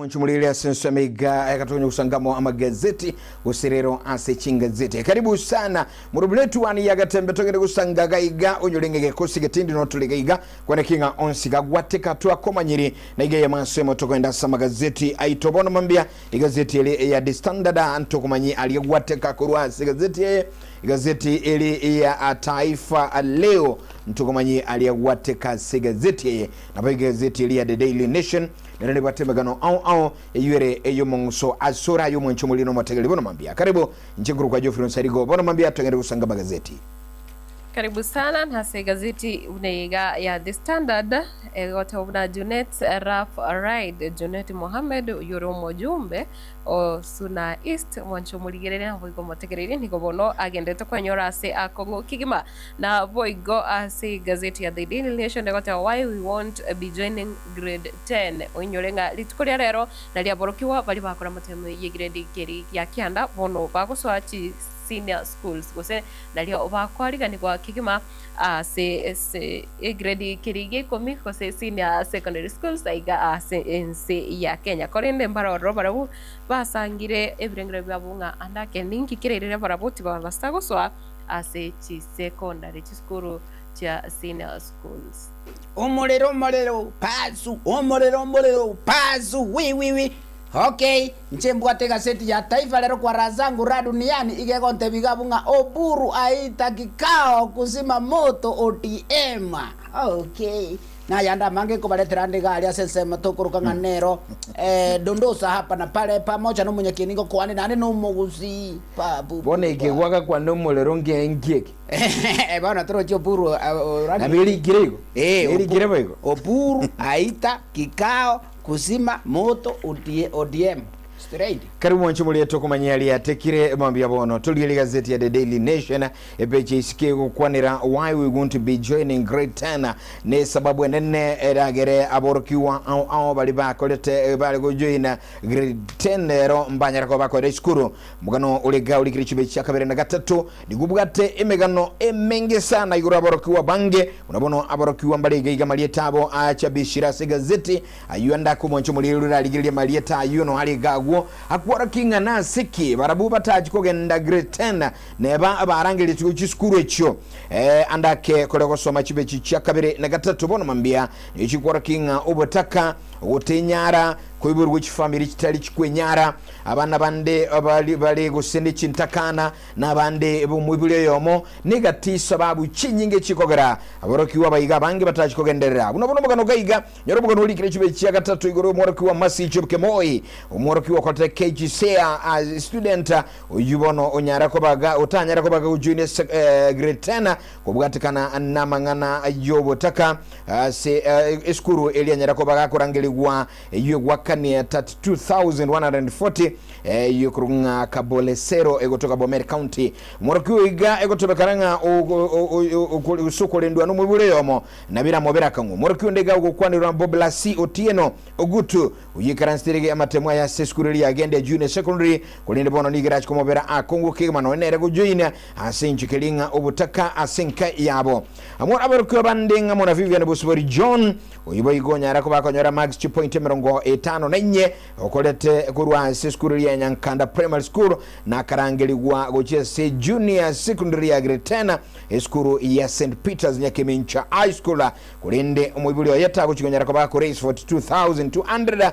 Mwanchumurire ase ensemo iga ekatonya gosangamo amagazeti gose rero ase chingazeti. Karibu sana murubuletu wani ya gatembe togende gosanga gaiga onyore ng'e gekosi getindi notore gaiga kwane king'a onsi gagwateka twakomanyiri na iga ya masemo togenda ase amagazeti aito bono mambia igazeti eri ya The Standard ntokomanyi aria gwateka korwa ase gazeti eye igazeti eri ya Taifa Leo ntokomanyi aria gwateka ase gazeti eye nabo igazeti eri ya The Daily Nation Nere nebwate emegano ao ao, eyio ere ey'omong'uso asore aye omwanchi omoriri na omotegereri bono mambia. Karibu, inche nkorokwa Geoffrey Onsarigo, bono mambia togende gosanga amagazeti. Karibu sana nase egazeti buna iga ya The Standard egoteba buna Junet Rough Ride Junet Mohammed oyio ore omojumbe o Suna East omwanchi omorigereria naboigo omotegereria nigo bono agenderete kwenyora ase akong'u kegima Naboigo ase egazeti ya The Daily Nation egoteba Why we won't be joining grade 10. Oinyore ng'a rituko ria rero nario aborokigwa baria bakora amatemo y'egrade keri gia kianda bono bagosoa chi senior schools gose nario bakoariganigwa kegima ase egrade keri gia ikomi gose senior secondary schools aiga ase ense ya Kenya. Korende mbarororo barabwo basangire ebirengero biabo ng'a ande ake ninki kererire barabwo tibabasa gosoa ase chisekondari, chisukuru chia senior schools. Omorero omorero pasu omorero omorero pasu wi wi wi Okay inche mbwate egaseti ya Taifa Leo kwa raha zangu raha duniani iga egontebia iga abwo ng'a Oburu aita kikao kuzima moto ODM Okay Nayande amange nkobaretera ande iga aria ase ensemo tokoroka ng'a nero eh, dondosa hapa na pale pamoja nomonyakieni ngokwane naende nomogusii pa bu bu Bono eke ba. gwagakwana omorero nge nki eke? Bono torochi Oburu ah, orari- Nabo erikire igo? Eh, Erikire Obu- boigo? Oburu aita kikao kuzima moto ODM, ODM. Straight. Karibu mwanche moriete okomanya aria atekire mambia bono torigerie gazeti ya The Daily Nation epeji isike egokwanera why we won't be joining grade 10 ne sababu enene eragere aborokigwa ao ao bari bakorete bare gojoina grade 10 ero mbanyara koba bakoira esukuru Omogano ore iga orikire chibechi chia kabere na gatato, nigo obwate emegano emenge sana igoro aborokigwa bange, buna bono aborokigwa mbare iga iga amarieta abo achabishire ase egazeti, ayio ande akomwancha omoriri orarigererie amarieta ayio no are iga agwo, akworokia ng'a nase ki barabwo batachi kogenda grade 10 neba barangeretigwe chisukuru echio. Eh, ande ake kore gosoma chibechi chia kabere na gatato bono mambia nigo chikworokia ng'a obotaka, ogotenyara, Koiborwa chifamiri chitari chikwenyara, abana bande bare gose ne chintakana, na abande b'omoibori oyomo, negati sababu chinyinge chikogera aborokigwa abaiga abange batachi kogenderera. Buna bono omogano gaiga, nyora omogano orikire chibe chia gatato igoro y'omworokigwa Mercy Chepkemoi, omworokigwa okorete KJSEA as student, oyio bono onyara kobaga otanyara kobaga gojoina grade 10 Kobwatekana namang'ana y'obotaka ase esukuru eria anyare koba gakorangerigwa eyio egwakanie 32140 eyio ekorokwa ng'a Kabolesero egotoka Bomet County. Omworokia oyo iga egotebekana ng'a gose okorendwa nomoibori oyomo nabiramo birakang'u. Omworokia onde iga ogokwanerwa Boblasi Otieno Ogutu oyio ikaranseterege amatemo aye ase esukuru eria yagende ya Junior Secondary korende bono nigo erache komobera akong'u kegima nonya nere gojoina Ase inche keria ng'a obotaka ase enka yabo. Amo nabarokigwa bande ng'amo na Vivian Bosibori John, oyio boigo onyara koba akonyora marks chipoint 54 okorete korwa ase esukuru eria ya Nyankanda Primary School na akarangerigwa gochia ase Junior Secondary ya Grade 10 esukuru ya St Peters Nyakemincha High School korende omoibori oye tagochi konyara koba akoraise 42200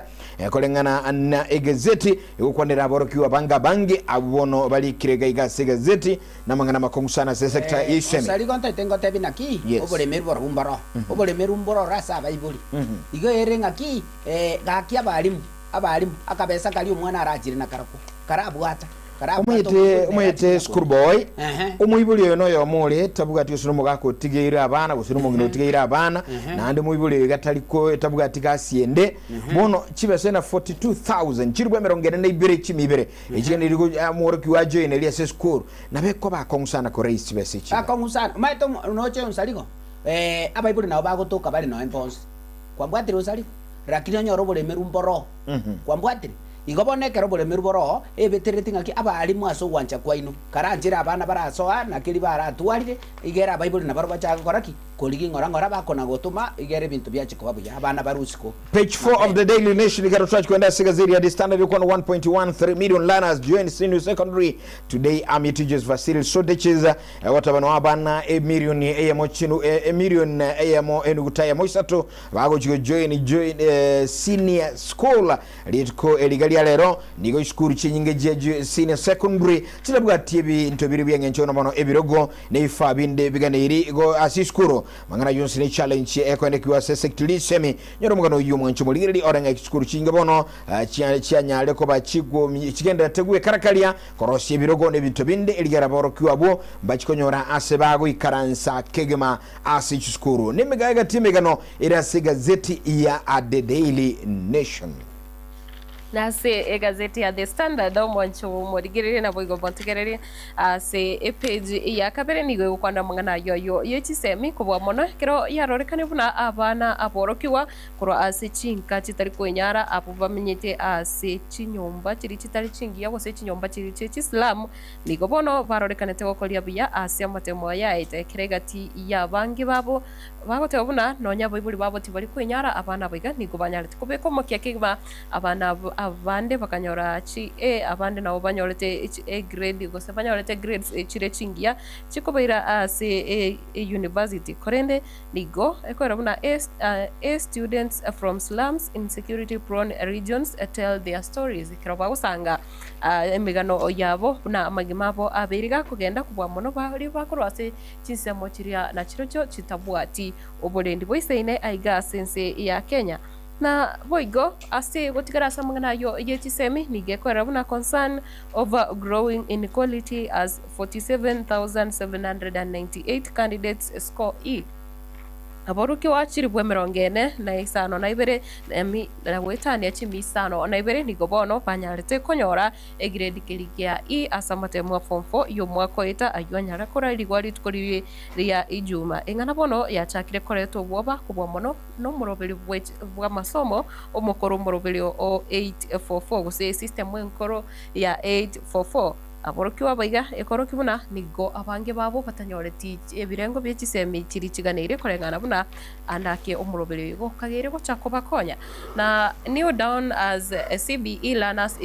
koreng'ana na egazeti Egokwanera aborokigwa bange abange abwo bono barikire iga iga ase egazeti namang'ana amakong'u sana ase esecta Eh, y'eisemi. Osari gontaete ngotebi naki Yes. oboremeru borobwo mboro oboremeru mbororo ase abaibori igo ere ng'aki eh, gaki abalimu abalimu akabesa karia omwana arachire nakarokwo karabwata karabwata Omanyete omoibori nere omanyete achire school nakwo. boy Ehe. omoibori oyo noyomo ore tabwati gose nomogaka otigeire abana gose nomong'ina otigeire abana naende omoibori oyo iga tari ko tabwati gasi ende Bono chibesa ena 42,000 chilifu 42 chimia ibere echi nigo omworokia wa join eria ase esukuru nabo ekoba akong'u sana ko raise chibesa echi iga. Akong'u sana omanyete noche onsarigo eh, abaibori nabo bagotoka bare noe bonsi kwambwatire onsarigo lakini onyore oboremeru mboroo kwambwatire igo bono ekero oboremeru boroo ebeterereti ng'aki abalimu ase ogwancha kwaino karanchere abana barasoa naki eri baratwarire igere abaibori nabarobwo bachake gokora ki? Korigia ng'ora ng'ora bakona gotoma igere ebinto biache koba buya abana bare usiku. Page 4 of the Daily Nation ekero twachi kwenda ase egazeti ya The Standard ekwana 1.13 million learners join senior secondary today amid teachers facility shortages egoteba no abana emirioni eyemo chinu emirioni eyemo enuguta eyemo isato bagochi go join join senior school rituko eriga ria rero nigo chisukuru chinyinge chia senior secondary chitabwati ebinto bire bieng'encho mono ebirogo Nebifaa binde biganeiri igo ase isukuru, mang'ana yonsi ne challenge ekoenekigwa ase sector risemi. Nyora omogano oyio omwancho omorigereria ore ng'a chisukuru chinge bono chianyare koba chigendererete gwekarakaria, korosia ebirogo na ebinto binde erigera aborokigwa abwo mbachi konyora ase bagoikaransa kegima ase chisukuru. Nemegao egati emegano ere ase egazeti ya The Daily Nation. Nase egazeti ya The Standard, omwancho omorigereria naboigo omontegereria ase epeji ya kabere nigo egokwana amang'ana ayio ayio ye chisemi kobua mono ekero yarorekane buna abana aborokigwa korwa ase chinka chitari kwenyara abwo bamenyete ase chinyomba chiria chitari chingiya gose chinyomba chiria chie chisilamu nigo bono barorekanete gokoria buya ase amatemo aya aete ekero egati y'abange babo Bagoteba buna nonya abaibori babo tibari kwenyara, abana aba iga nigo banyarete kobeka omokia kegima. Abana abande bakanyora chi A, abande nabo banyorete chi A grade gose banyorete grades chire chingiya chikobaira ase e university. Korende nigo ekoera buna A students from slums in security prone regions tell their stories. Ekero bagosanga emegano yabo buna amagima abo abeire gakogenda kobua mono baria bakorwa ase Chinsemo chiria nachirochio chitabwati oborendi boisaine aiga ase ense ya Kenya. Na boigo ase gotigara ase amang'ana ayio ye chisemi nigo ekorera buna concern over growing inequality as 47,798 candidates score E. Aborokigwa chilifu emerongo ene na isano na ibere na goetania chimi isano na ibere nigo bono banyarete konyora Egiredi keria gia E ase amatemo a Form 4 y'omwaka oeta ayio anyare korarigwa rituko riria ria Ijuma. Eng'ana bono yachakire koreta obwoba kobua mono nomoroberi bw'amasomo omokoro omoroberio o 8-4-4 gose esystem enkoro ya 8-4-4. Aborokigwa abaiga ekorokia buna nigo abange babo batanyoreti ebirengo bie chisemi chiria chiganeire koreng'ana buna ande ake omoroberio oyo gokageire gocha kobakonya. Na New Dawn as CBE learners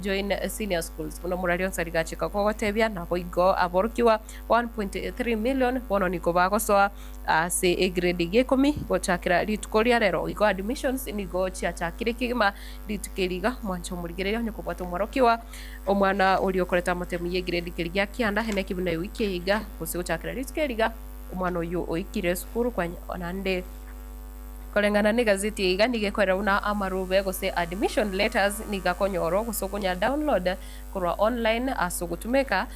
join senior schools buna omorwari onsi arigachika kogotebia naboigo aborokigwa 1.3 million bono nigo bagosoa ase egrade ya ikomi gochakera rituko ria rero. Igo admissions nigo chiachakire kegima rituko eri iga mwanche omorigereria onye kobwata omworokigwa omwana oria okoreta amatemu ye egrade keria gia kianda ene buna ewiki eye iga gose gochakera rituko eri iga omwana oyio oikire esukuru kwanya naende Koreng'ana negazeti eye iga nigo ekorera buna amarube gose admission letters nigo akonyorwa gose okonya download korwa online ase ogotumeka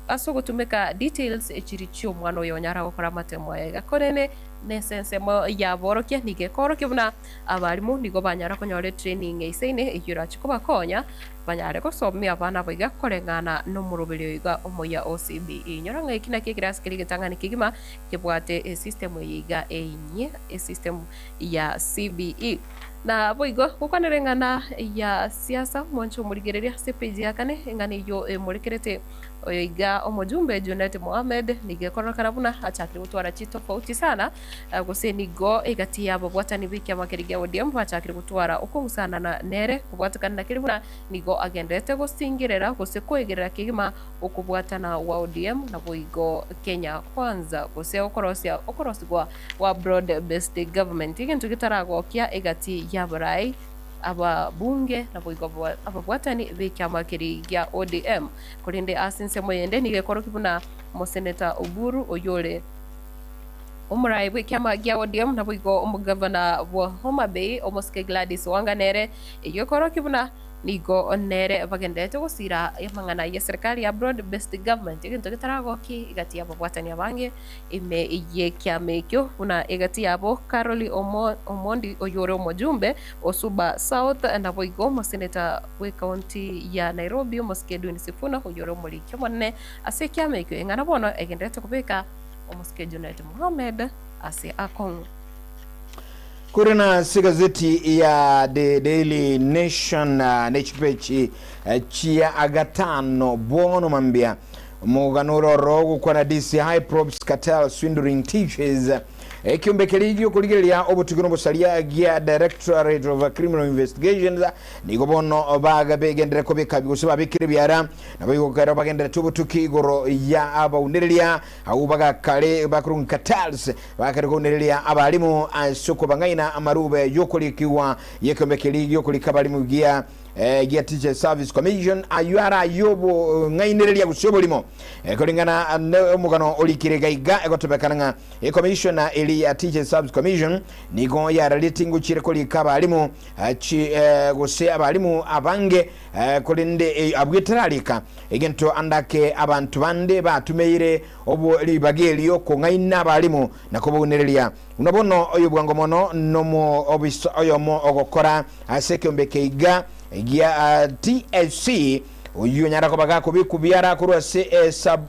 ase ogotumeka details chiri chiomwana oyo onyara gokora amatemo aya iga. Korende nese ensemo yaborokia nigo ekorokia buna abalimu nigo banyara konyora etraining eisaine eyio erache kobakonya banyare gosomia abana aba iga koreng'ana nomoroberio iga omoyia o CBE. Inyora ng'a eki nakio ekerasi keria egetang'ani kegima kebwate esystem eye iga enyia, esystem ya CBE. Na boigo gokwanera eng'ana ya siasa, mwanche omorigereria ase epage ya kane, eng'ana eyio emorekerete oyo iga omojumbe Junet Mohamed, nigo ekororekana buna achakire gotwara chitofauti sana, gose nigo egati y'ababwatani b'ekiama keria gia ODM bachakire gotwara okong'usanana nere, kobwatekana na keria buna nigo agendererete gosingerera gose koegerera kegima Okobwatana gwa ODM naboigo Kenya Kwanza gose okorosia okorosigwa gwa Broad Based Government egento getaragokia egati y'abarai, ababunge naboigo ababwatani b'ekiama keria gia ODM. Korende ase ensemo eyende nigo ekorokia buna Omoseneta Oburu oyore omorai bw'ekiama gia ODM naboigo omogavana bwa Homa Bay omosike Gladys Wanga nere eyio ekorokia buna Nigo nere bagendererete gosiira amang'ana y'eserekari ya Broad Based Government, egento getaragokie egati y'ababwatani abange ime y'ekiama ekio, buna egati yabo Caroli Omondi oyore omojumbe o Suba South, naboigo omoseneta bw'ecounty ya Nairobi omosike Edwin Sifuna oyore omoriki omonene ase ekiama ekio. Eng'ana bono egendererete kobeka omosike Junet Mohamed ase akong'u. Korende ase egazeti ya The Daily Nation ne chipechi chia gatano bono mambia. Omogano ore ororo ogokwana DCI probes cartel swindling teachers. Ekiombe keria giokorigereria obotuki na obosaria gia Directorate of Criminal Investigations nigo bono bagenderere kobeka gose babekire ebiara naboigo ekero bagendererete obotuki igoro ya abaunereria abwo bagakare bakorokwa cartels bakare kounereria abalimu ase okobang'aina amarube yokorikigwa yekiombe keria giokorika abalimu gia gia Teachers Service Commission ayio are ay'obong'ainereria gose oborimo. Koreng'ana nomogano orikire iga iga egotebekana ng'a ecommissiona eri ya Teachers Service Commission nigo yararietie ngochiire korika abalimu chi gose abalimu abange korende abwo etararika egento ande ake abanto bande batumeire obo ribaga erio kong'aina abalimu na kobaunereria. Buna bono oyobwango mono nomo obisa oyomo ogokora ase ekeombe keiga gia TSC, oyio onyara koba gakobekwa biara korwa ase esab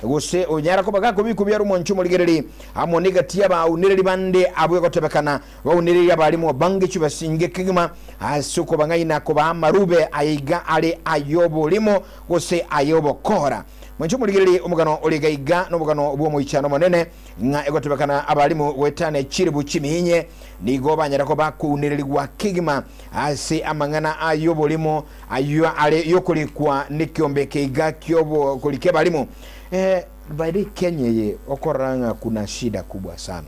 gose onyara koba gakobekwa biara omwancho omorigereri amo negati y'abaunereri bande abwo egotebekana baunereire abalimu abange chibasinge kegima ase okobang'aina kobaa amarube ayaiga are ay'oborimo gose ay'obokora. Mwanche omorigereri omogano ore igaiga nomogano bw'omoichano omonene ng'a egotebekana abalimu goetania chilifu chiminye nigo banyare koba kounererigwa kegima ase amang'ana ay'oborimo ayio are yokorikwa nekiombe keiga ki'okorika abalimu. Eh, by the way, Kenya eye okorora ng'a kuna shida kubwa sana.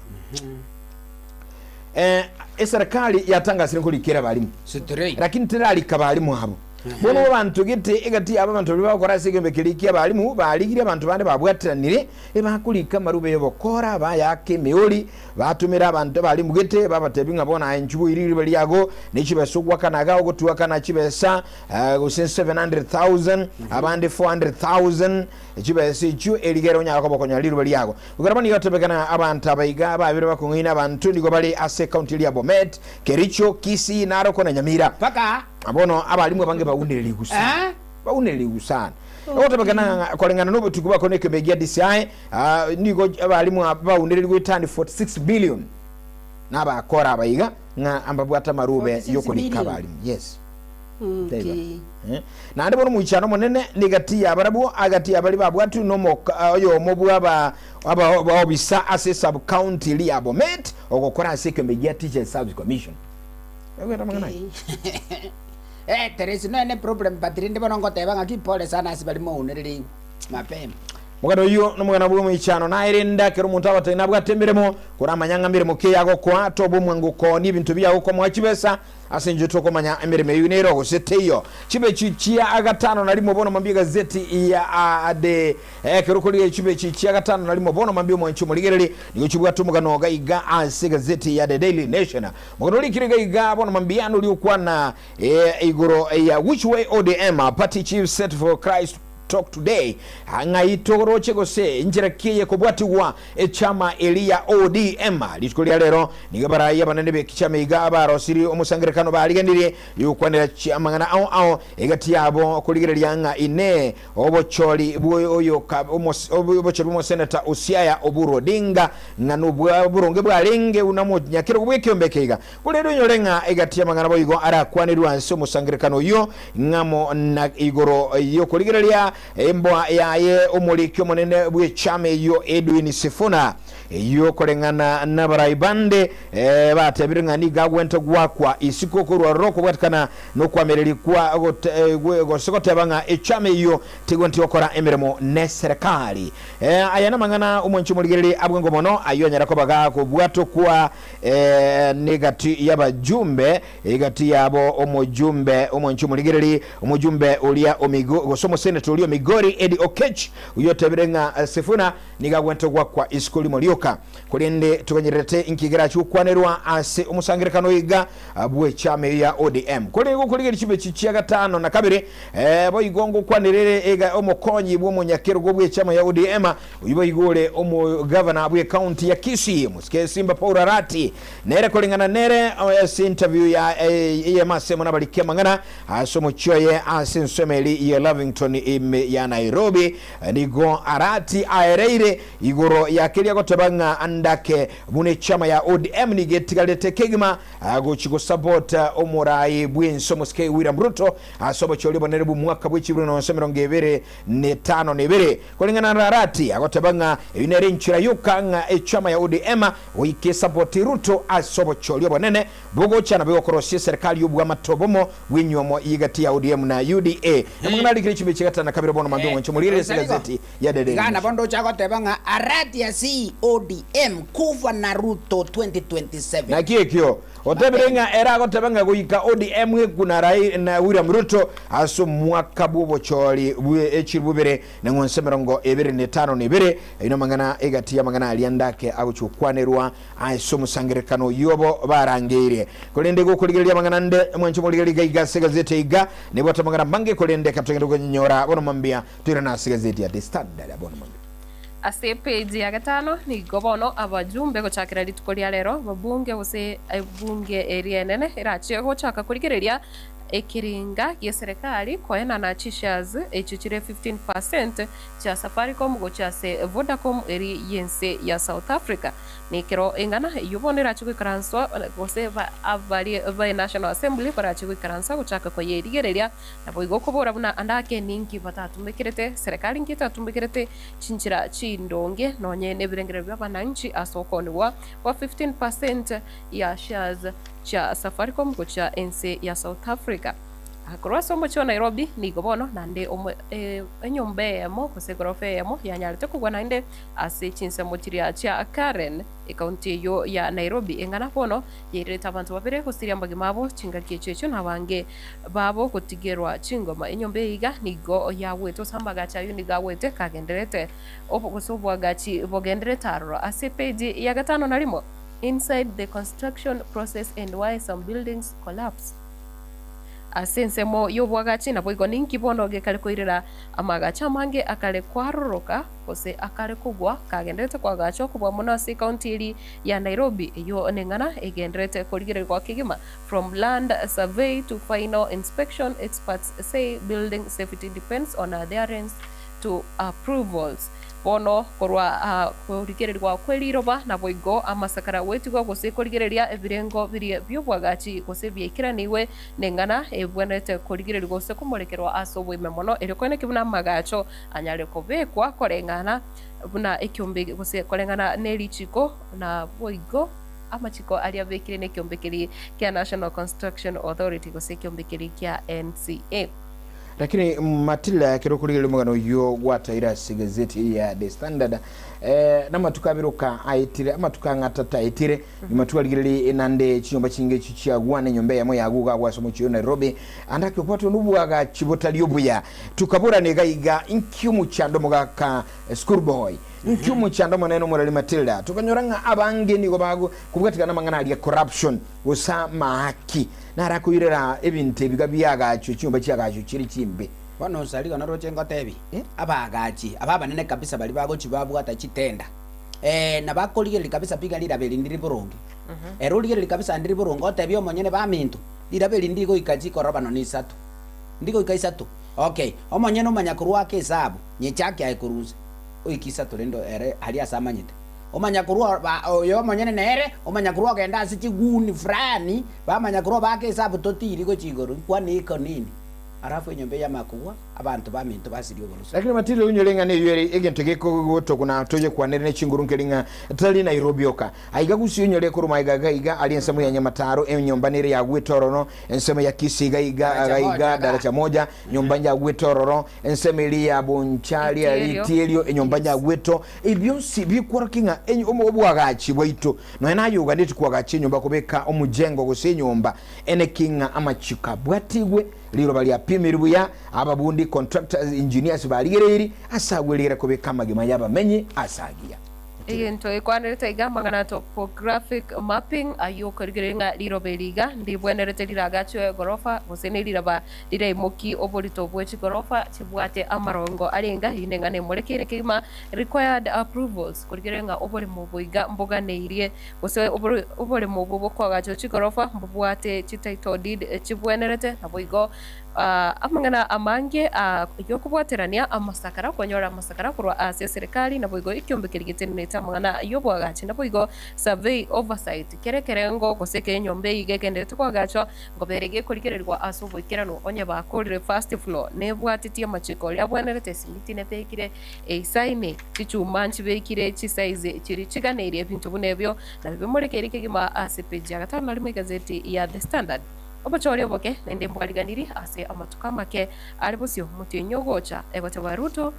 Eh, eserikali yatangasire nkorikera abalimu Straight. lakini terarika abalimu abo. Bono abanto gete egati yabo abanto baria bagokora ase ekeombe keria ki'abalimu barigirie abanto bande babwateranire, ebakorika amarube y'obokora, bayaka emeori, batomera abanto abalimu gete, babatebia ng'a bono aye inchuo boirie riroba riago, ne chibesa ogwakana iga ogotuakana chibesa gose 700,000, abande 400,000, chibesa echio erigere onyare koba okonyora riroba riago. Ekero bono nigo atebekana abanto aba iga babere bakong'aina abanto nigo bare ase ekaunti eria ya Bomet, Kericho, Kisii, Narok na Nyamira. Mpaka. Bono abalimu abange baunererigwe sana, baunererigwe sana. Egotebekana ng'a koreng'ana nobotuko bwakona ekeombe gia DCI, ah, nigo abalimu aba baunererigwe etani 46 billion nabakora aba iga ng'a mbabwate amarube 46 yokorika billion? abalimu. Yes. Taiba. Okay. Eh, Naende bono omoichano omonene negati yabarabwo agati ya baria babwatwe nomoka oyomo bw'aba aba- abaobisa ase sub-county eria ya Bomet ogokora ase ekeombe gia Teachers Service Commission. Egwete amang'ana aya. Eh, there is no any problem but rende bono ngoteba ng'aki pole sana ase baria mounerereigwe mapema. Omogano oyio nomogano bw'omoichano, naerende ekero omonto agotebi nabwate emeremo, koramanya ng'a meremo ki yagokoa, toba omwango koonia ebinto biago komoa chibesa, ase inche tokomanya emeremo eyio nero gose teiyo. Chibechi chia gatano na rimo bono mambia egazeti ya The Ekero okorigereria chibechi chia gatano na rimo bono mambia omwanchi omorigereri, nigo chibwate omogano gaiga ase egazeti ya The Daily Nation. Omogano orikire gaiga bono mambia noria okwana igoro ya Which way ODM party chief set for Christ talk today, ng'ai toroche gose inchera ki eyekobwatigwa echama eria ya ODM. Rituko ria rero nigo abarai abanene b'ekichama iga barosirie omosangererekano bariganirie yokwanera amang'ana ao ao egati yabo korigereria ng'a inee Obochori bw'oyoka obochori bw'omoseneta o Siaya Oburu Odinga ng'a nobwa boronge bwarenge buna omonyakerogo bw'ekeombe eke iga. Korende onyore ng'a egati y'amang'ana boigo arakwanerwe ase omosangererekano oyio ng'amo na igoro y'okorigereria emboa yaye omoriki omonene bw'echama eyio Edwin Sifuna eyio koreng'ana nabarai bande batebire ng'a nigo agwente goakwa isiko korwa ororo kobwatekana Nokwamereri kwa gose goteba ng'a echama eyio tegwenti gokora emeremo neserekari. Aya namang'ana omwanchi omorigereri abwango mono ayio anyara koba gakobwatokwa negati y'abajumbe egati yabo omojumbe omwanchi omorigereri omojumbe oria omigo gose omosenetor oria o Migori Eddy Oketch oyio otebire ng'a Sifuna nigo agwente goakwa isiko rimo rioka. Korende toganyererete inki gerache gokwanerwa ase omosangerekano iga bw'echama eyo ya ODM. Korende gokorigereria chimechi chia gatano na kabere, boigo ngokwanerere iga omokonyi bw'omonyakerogo bw'echama ya ODM, oyio boigo ore omogavana bw'ecounty ya Kisii, Omosike Simba Paul Arati, nere koreng'ana nere ase interview ya eyemo asemo nabariki amang'ana ase omochie oye ase ensemo eri ya Lavington ime ya Nairobi, nigo Arati aereire igoro ya keria goteba. Agoteba ng'a andake buna echama ya ODM nigo etigarete kegima gochia gosapota omorai bw'ense omosike William Ruto ase obochori obonene bw'omwaka bwe chiburi nonse 2052. Koreng'ana na Arati, agoteba ng'a eyio nere enchera yoka ng'a echama ya ODM goika esapote Ruto ase obochori obonene bogocha na bogokorosia eserekari y'obwamate obomo bw'enyuomo y'egati ya ODM na UDA. Amang'ana arikire chimbe chia gatano na kabere bono mambia omwanche omorigereria ase egazeti ya The Daily Iga nabo Nation. ndoche agoteba ng'a Arati see ODM kufa na Ruto 2027. Naki ekio otebire ng'a ere agoteba ng'a goika ODM ekwe na Rai na William Ruto ase omwaka bw'obochori bwe echilifu ibere na eng'wanso 25, ayio namang'ana egati y'amang'ana aria ndake agochia gokwanerwa ase omosangererekano oyio obo barangeire. Korende gokorigereria amang'ana ande, mwanche morigererie iga iga ase egazeti eye iga, nebwate amang'ana amange korende ekero togende konyora bono mambia toirane ase egazeti ya The Standard bono mambia. Ase epeji ya gatano nigo bono abajumbe gochakera rituko ria rero babunge gose ebunge eria enene erache gochaka korigereria ekerenga gi'eserekari koenana chishares echio chire 15% chia Safaricom gochia ase Vodacom eri y'ense ya South Africa. Nekero eng'ana eyio bono erache goikaranswa gose abaria ba National Assembly barache goikaransa gochaka koyerigereria naboigo okobora buna ande ake ninki batatumekerete serikali nki etatumekerete chinchera chindonge nonye nebirengererio bia abananchi ase okoonigwa kwa 15% ya shares chia Safaricom gochia ense ya South Africa. Korwa ase omochie o Nairobi nigo bono naende enyomba eyemo gose egorofa eyemo yanyarete kogwa naende ase chinsemo chiria chia Karen, ekaunti eyio ya Nairobi eng'ana bono yairerete abanto babere gosiria amagima abo chingaki echio echio na abange babo gotigerwa chingoma. Enyomba eye iga nigo yagwete gose amagacho ayio nigo agwete kagendererete gose oboagachi bogendererete aroro ase epeji ya gatano na rimo, Inside the construction process and why some buildings collapse. Ase ensemo y'oboagachi naboigo ninki bono gekare koirera amaagacho amange akare kwaroroka gose akare kogwa kagendererete koagachwa kobua mono ase ekaunti eri ya Nairobi eyio neng'ana egendererete korigererigwa kegima From land survey to final inspection experts say building safety depends on adherence to approvals. Bono korwa korigererigwa kwe riroba naboigo amasakara gwetigwa gose korigereria ebirengo biria bi'obwagachi gose biaikeranigwe neng'ana ebwenerete korigererigwa gose komorekerwa ase oboime mono erio koeneki buna amagacho anyare kobekwa koreng'ana buna ekiombe gose koreng'ana nerichiko naboigo amachiko aria abekire nekiombe keria kia National Construction Authority gose ekiombe keria kia NCA. Lakini Matilda ekero okorigereria omogano oyio gwataire ase egazeti eye ya The Standard eh, namatuko abere oka aetire amatuko ang'e atato aetire nyuma twarigereria naende chinyomba chinge echio chiagwa na enyomba eyemo yagwa iga agwo ase omochie o Nairobi ande ake obwatwa nobwagachi botari obuya tukaborana iga iga inki omochando omogaka school boy inki omochando omonene omorari Matilda tokanyora ng'a abange nigo bago kobwatikana namang'ana aria corruption gose amaaki Narakoirera ebinto ebiga bi'agaachwe, chinyomba chi'agaachwe chire chimbe. Bono Sarigo naroche ngotebi, abaagachi aba abanene kabisa baria bagochia babwata chitenda, eh, na bakorigereria kabisa piga riraba eri ndiri boronge. Ere origereria kabisa ndiri boronge otebie omonyene baminto, riraba eri ndigoika chikoroba nonya isato, ndigoika isato, okay, omonyene omanya korwa ake esabu, nyechake aye korwa inse, oike isato rende ere aria ase amanyete. Omanya korwa ba oyo omonyene nere, omanya korwa ogenda ase chiguni fulani, bamanya korwa baaka esabu totiri gochia igoro, nkwane iko nini? Alafu enyomba eye amakogwa, abanto baminto basirie oboroso. Lakini matiri onyore ng'a neyio ere egento gekogotokwa na toyekwanere ne chinguru nkeri ng'a tari Nairobi oka. Aiga gusii onyore korwa magega iga iga aria ensemo ya Nyamataro enyomba nere yagwete ororo, ensemo ya Kisii iga iga Daraja iga moja iga iga. Daraja moja nyomba yagwete ororo, ensemo eria ya Bonchari aria Itielio. Itielio enyomba Yes. yagwete Ebi bionsi bikworokia ng'a obwagachi bwaito, nonya naye oganetie koagacha enyomba kobeka omojengo gose enyomba, eneki ng'a amachiko abwatigwe, riroba riapimirwe buya, ababundi, contractors, engineers barigereiri ase agwo erigere kobeka amagima y'abamenyi ase agiya. Egento gekwanerete iga amang'ana topographic mapping ayio okorigereria ng'a riroba eri iga ndibwenerete riragachwe egorofa gose neriraba riraimoki oborito bwe chigorofa chibwate amarongo arenga eyio neng'ana emorekeire kegima Required approvals, korigereria ng'a oboremo obo iga mboganeirie, gose oboremo obwo bokoagachwa chigorofa mbobwate chi title deed chibwenerete, naboigo Amang'ana amange y'okobwaterania amasakara, okonyora amasakara korwa ase eserekari, naboigo ekiombe keria getenenete amang'ana y'oboagachi, naboigo survey oversight, kera ekerengo gose ekero enyomba eyio gegendererete koagachwa, nkobere gekorigererigwa ase oboikeranu, onye bakorire first floor nebwatetie amachiko aria abwenerete, esimiti nebekire eisaini, chichuma nchibekire chisize chiria chiganeirie, ebinto buna ebio nabio bimorekeire kegima ase page ya gatano na rimo egazeti ya The Standard. Obochori oboke naende mbwariganirie ase amatuko amake are bosio omotienyi ogocha, egoteba Ruto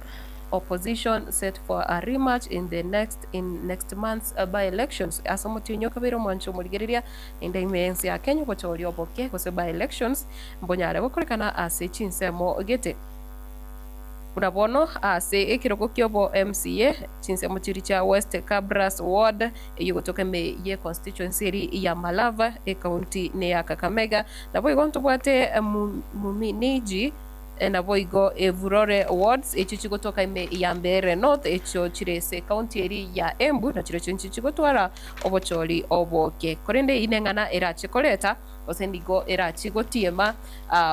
opposition set for a rematch in the next in next month's by-elections. Ase omotienyi okabeire omwancho omorigereria naende ime y'ense ya Kenya obochori oboke gose by-elections mbonyare gokorekana ase chinsemo gete. Buna bono ase ekerogo ki'obo MCA chinsemo chiria chia West Kabras Ward eyio gotoka ime ye constituency eri ya Malava ecounty ne ya Kakamega naboigo ntobwate Muminiji naboigo Evurore wards echio chigotoka ime ya Mbeere North echio chire ase ecounty eri ya Embu nachirochio nchio chigotwara obochori oboke korende eyio neng'ana erache koreta gose nigo erache gotiema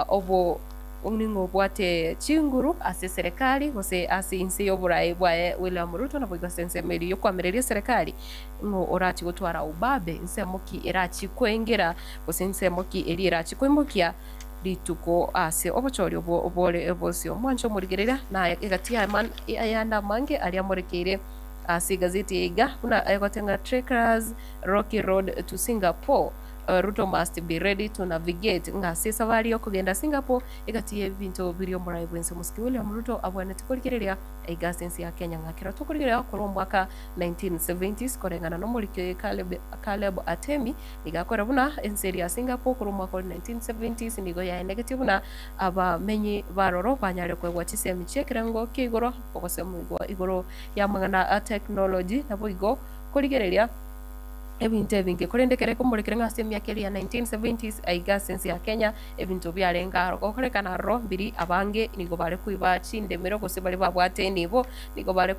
obo Ning'o obwate chinguru ase eserekari gose ase inse y'oboraai bwaye William Ruto naboigo ase ensemo eria y'okoamereria eserekari? Ng'o orachi gotwara obabe? Nsemo ki erachi koengera gose nsemo ki eria erachi koimokia rituko ase obochori obwo bore bosio? Mwanche omorigereria na egati y'ayande amange aria amorekeire ase egazeti eye iga buna egotenga Trekkers Rocky Road to Singapore. Ruto must be ready to navigate ng'a ase esabari y'okogenda Singapore egati y'ebinto biria omorai bw'ense Omosike William Ruto abwenerete korigereria aiga ase ense ya Kenya ng'a kero tokorigereria korwa omwaka 1970s koreng'ana n'omoriki oye Caleb, Caleb Atemi nigo akorera buna ense eria ya Singapore korwa omwaka ore 1970s nigo yaenegetie buna abamenyi baroro banyare koegwa chisemi chi'ekerengo kia igoro ogosemigwa igoro y'amang'ana a technology naboigo korigereria ebinto ebinge. Korende ekero ekomorekire ng'a ase emiaka eria ya 1970s aiga ase ense ya Kenya, ebinto biarenge aro gokorekana aroro mbiri abange nigo bare koiba chindemero gose baria babwate enibo nigo bare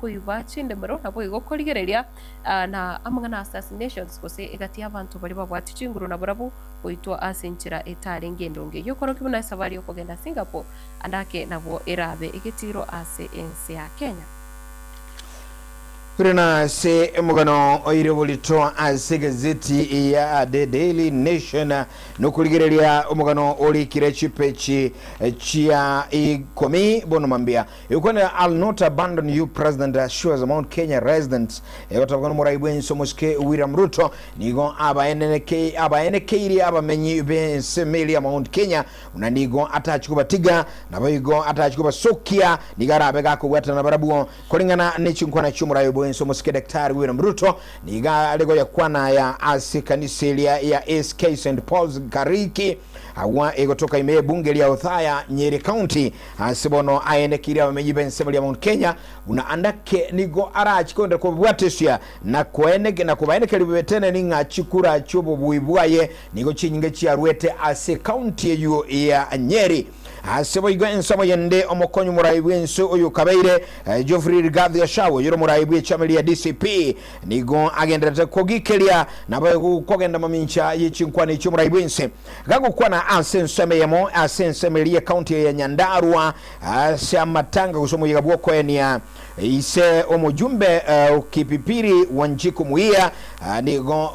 koiba chindemero naboigo korigereria na amang'ana assassinations gose egati y'abanto baria babwate chinguru nabarabwo goitwa ase enchera etarenge endonge. Eyio okorokia buna esabari yokogenda Singapore ande ake nabwo erabe egetiro ase ense ya Kenya. Ore nase omogano oire oborito ase egazeti ya The Daily Nation nokorigereria omogano orikire chipechi chia ikomi bono mambia. Egokwanera I'll not abandon you President assures Mount Kenya residents. Egotoka nomorai bwense omosike William Ruto nigo abaenekeirie abamenyi b'ensemo eria ya Mount Kenya Buna nigo atachi kobatiga, naboigo atachi kobasokia, nigo arabe gakobwatana nabarabwo. Koreng'ana ne chinkwana chi'omorai bw'ense omosike Daktari William Ruto, nigo are goyakwana aya ase ekanisa eria ya ACK St Paul's Kariki, agwo egotoka ime y'ebunge ria Othaya, Nyeri County, ase bono aenekeire abamenyi b'ensemo ria Mount Kenya buna andake nigo arachi kogenderera kobabwatesia na kobaenekeria bobe ng'a chikura chi'obobui bwaye Nigo chinyinge chiaruete ase ekaunti eyio ya Nyeri. Ase boigo ensemo yende omokonyi omorai bw'ense oyo okabeire Geoffrey Rigathi Gachagua oyore omorai bw'echama ria DCP nigo agendererete kogikeria naboigo kogenda mamincha ye chinkwana echi omorai bw'ense gagokwana ase ensemo eyemo ase ensemo eria y'ekaunti ya Nyandarua ase amatanga gose omoyega bw'okoenia Ise omojumbe o Kipipiri Wanjiku Muia nigo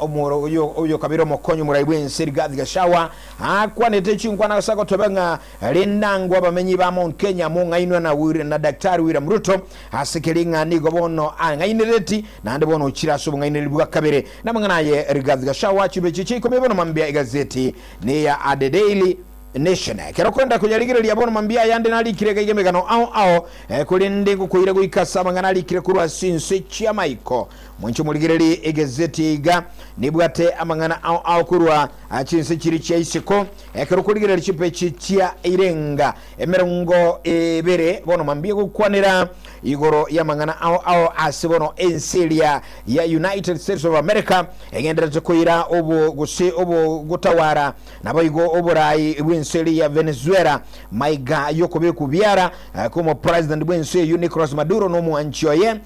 oyokabere omokonyi omorai bw'ense Rigathi Gachagua akwanete chinkwana ase agoteba ng'a rindangwe abamenyi ba Mount Kenya mong'ainwe na Daktari William Ruto ase keri ng'a nigo bono ang'ainereti naende bono ochire ase obong'ainereri bwa kabere. Namang'ana aye Rigathi Gachagua chibeche chia ikomi bono mambia egazeti neya The Daily Nation. Ekero okwenda koyarigereria bono mambia ayande narikire iga iga emegano ao ao, korende ngokoira goika ase amang'ana arikire korwa ase inse chi'amaiko. Mwanche morigererie egazeti eye iga nebwate amang'ana ao ao korwa chinse chiria chia isiko. Ekero okorigereria chipechi chia irenga emerongo ebere bono mambia gokwanera igoro y'amang'ana ao ao ase bono ense eria ya United States of America egendererete koira obo gose obogotawara Naboigo oboraai bw'ense. bw'ense eria ya Venezuela maiga y'okobekwa biara kw'omopresident bw'ense eyio Nicolas Maduro na omwanchi oye.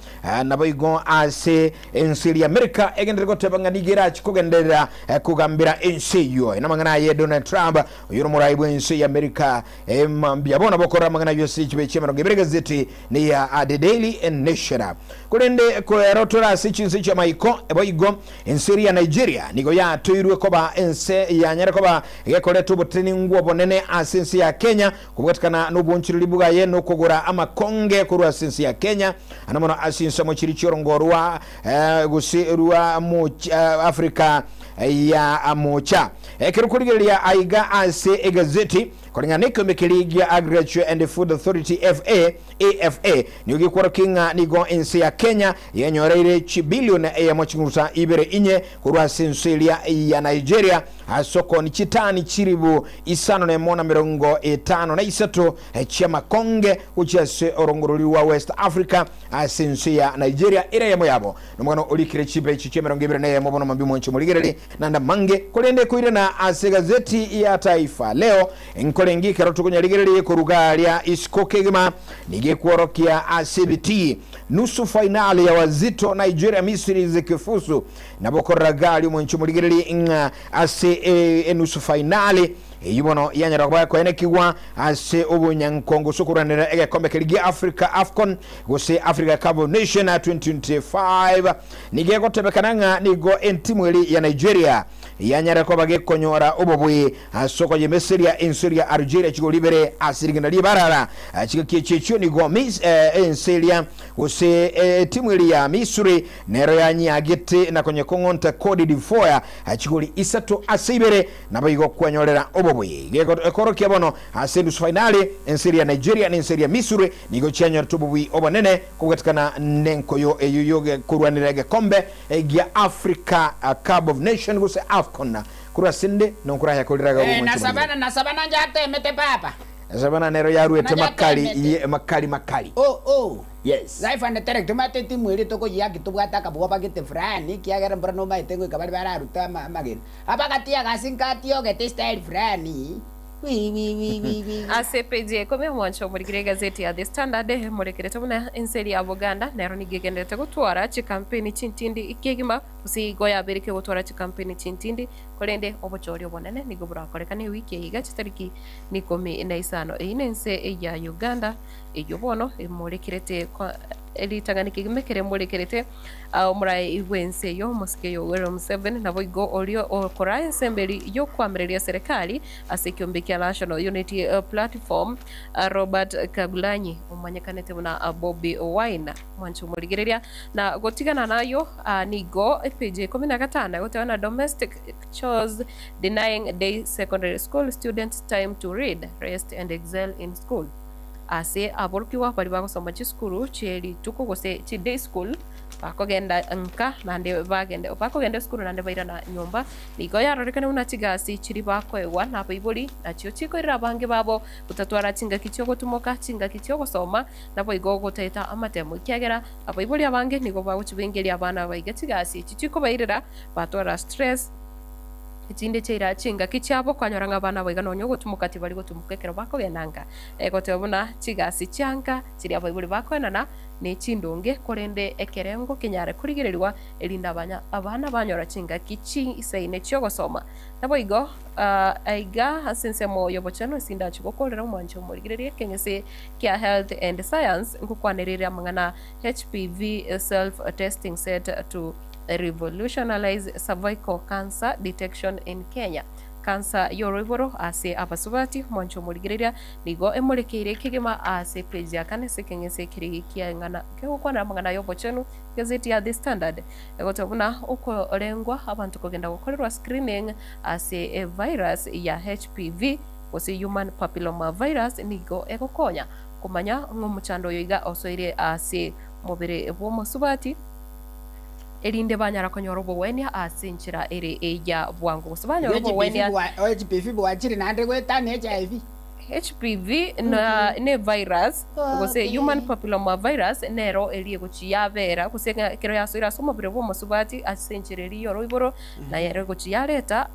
Naboigo ase ense eria Amerika egenderere goteba ng'a nigo erachi kogenderera kogambera ense eyio. Namang'ana aye Donald Trump oyio ore omorai bw'ense ya Amerika mambia bono bokorora amang'ana ayio ase chibe chi'emerongo ebere egazeti neya The Daily Nation. Korende koero tore ase chinse chi'amaiko boigo ense eria ya Nigeria nigo yatoirwe koba ense yanyare koba gekoreta obotenengu obonene ase ense ya Kenya kobwatekana nobonchoreri bwaye nokogora amakonge korwa ase ense ya Kenya ande mono ase chinsemo chiria chi'orongo rwa gose rwa Africa ya mocha. Ekero okorigereria aiga ase egazeti, koreng'ana nekeombe keria gia Agriculture and Food Authority FA, AFA, nigo gekworokia ng'a nigo ense ya Kenya yenyoreire chibilion eyemo ching'usa ibere inye korwa ase ense eria ya Nigeria ase okoonia chitani chiribu isano nemo na 53 chi'amakonge gochia ase orongorori rwa West Africa ase ense ya Nigeria ere eyemo yabo. Nomogano orikire chipeji chi'emerongo ebere neyemo bono mambia omwanche omorigereri naende amange, korende koirana ase egazeti ya Taifa Leo nkorenge ekero tokonyarigereria koruga aria isiko kegima nigo ekworokia ase ebitii nusu fainali ya Wazito Nigeria Misiri zikifuzu. Nabo okorora gari omwanche omorigereri ng'a ase enusu fainali Eyio bono yanyara koba ekoenekigwa ase obonyankongo gose okorwanera egekombe keria gia Africa, Afcon, gose Africa Cup of Nation 2025. Nigo egotebekana ng'a nigo entimu eria ya Nigeria yanyare koba gekonyora obobui ase okoyemeseria ense eria Algeria chigori ibere ase rigena ri'ebarara. Chingaki echi echio nigo ense eria gose etimu eria ya Misri nero yanyiagete na konyekong'onta Cote d'Ivoire chigori isato ase ibere. Naboigo kwenyorera obobuya. Iga ekorokia bono ase enusu fainali, ense eria ya Nigeria na ense eria ya Misiri nigo chianyorete obobui obonene kobwatekana nenkoyo eyio yokorwanera egekombe gia Africa Cup of Nation gose Afcon. Korwa ase inde nonkorahia koriraga Eh, omonche na sabana omoriri. na sabana njatemete papa. Sabana nero yaruete Na makali njatemete. ye makali makali. Oh oh. Yes. Life and direct omanyete etimu eria tokoyiaki tobwate akabwoba gete fulani ekiagera mbora nomaete ngoika baria bararute ama amagena. Abagatia gasi nkatiogete style fulani wi wi wi wi wi. Ase epeji ya ikomi omwancho omorikire egazeti ya The Standard emorekerete buna ense eria ya Buganda nero nigo egendererete gotwara chikampeni chintindi kegima gose igo yabeire kegotwara chikampeni chintindi korende obochori obonene nigo borakorekane ewiki eye iga chitariki nikomi na isano. Eyio nense ya Uganda eyio bono emorekerete Ritang'ani kegima ekero emorekerete omorai bw'ense eyio, omosike Yoweri Museveni, naboigo oria okoraa ense emberi y'okoamereria serikali ase ekiombe kia National Unity Platform, Robert Kyagulanyi, omanyekanete buna Bobi Wine. Mwanche omorigereria na gotigana nayio nigo epeji ya ikomi na gatano egoteba na Domestic chores denying day secondary school students time to read, rest and excel in school. Ase aborokigwa baria bagosoma chisukuru chie rituko gose chi day school, bakogenda nka naende bagende bakogenda esukuru naende bairana nyomba, nigo yarorekane buna chigasi chiria bakoegwa nabaibori nachio chikoirera abange babo gotatwara chingaki chiogotumoka, chingaki chiogosoma, naboigo gotaeta amatemo, ekiagera abaibori abange nigo bagochibengeria abana baiga chigasi echi chikobairera batwara stress. Echinde chiaira chingaki chiabo, kwanyora ng'a abana abo iga nonya ogotumoka tibari gotumoka ekero bakogenda nka. Egoteba buna chigasi chia nka chiria abaibori bakoenana ne chindonge, korende ekerengo kenyare korigererigwa, erinde abanya abana banyora chingaki chiisaine chi'ogosoma. Naboigo aiga ase ensemo y'obochenu ase indachi gokorera omwancho omorigereria ekeng'ese kia Health and Science ngokwanerere amang'ana HPV self testing set to Revolutionalise Cervical Cancer Detection in Kenya, Kansa y'oroiboro ase abasubati, mwanche omorigereria, nigo emorekeire kegima ase page ya kane ase ekeng'ese keria ki'eng'ana kegokwanera amang'ana y'obochenu, Gazeti ya The Standard egoteba buna okorengwa abanto kogenda gokorerwa screening ase virus ya HPV gose Human Papilloma Virus nigo egokonya komanya ng'a omochando oyo iga osoire ase omobere bw'omosubati. erinde banyara konyora obogwenia ase enchera ere eya bwango, gose banyore obogwenia. HPV bwachire naende goetania HIV. HPV na ne virus gose human papilloma virus nero eria egochi yabera gose ng'a ekero yasoire ase omobere bw'omosubati ase enchera eria y'oroiboro naye ero egochi yareta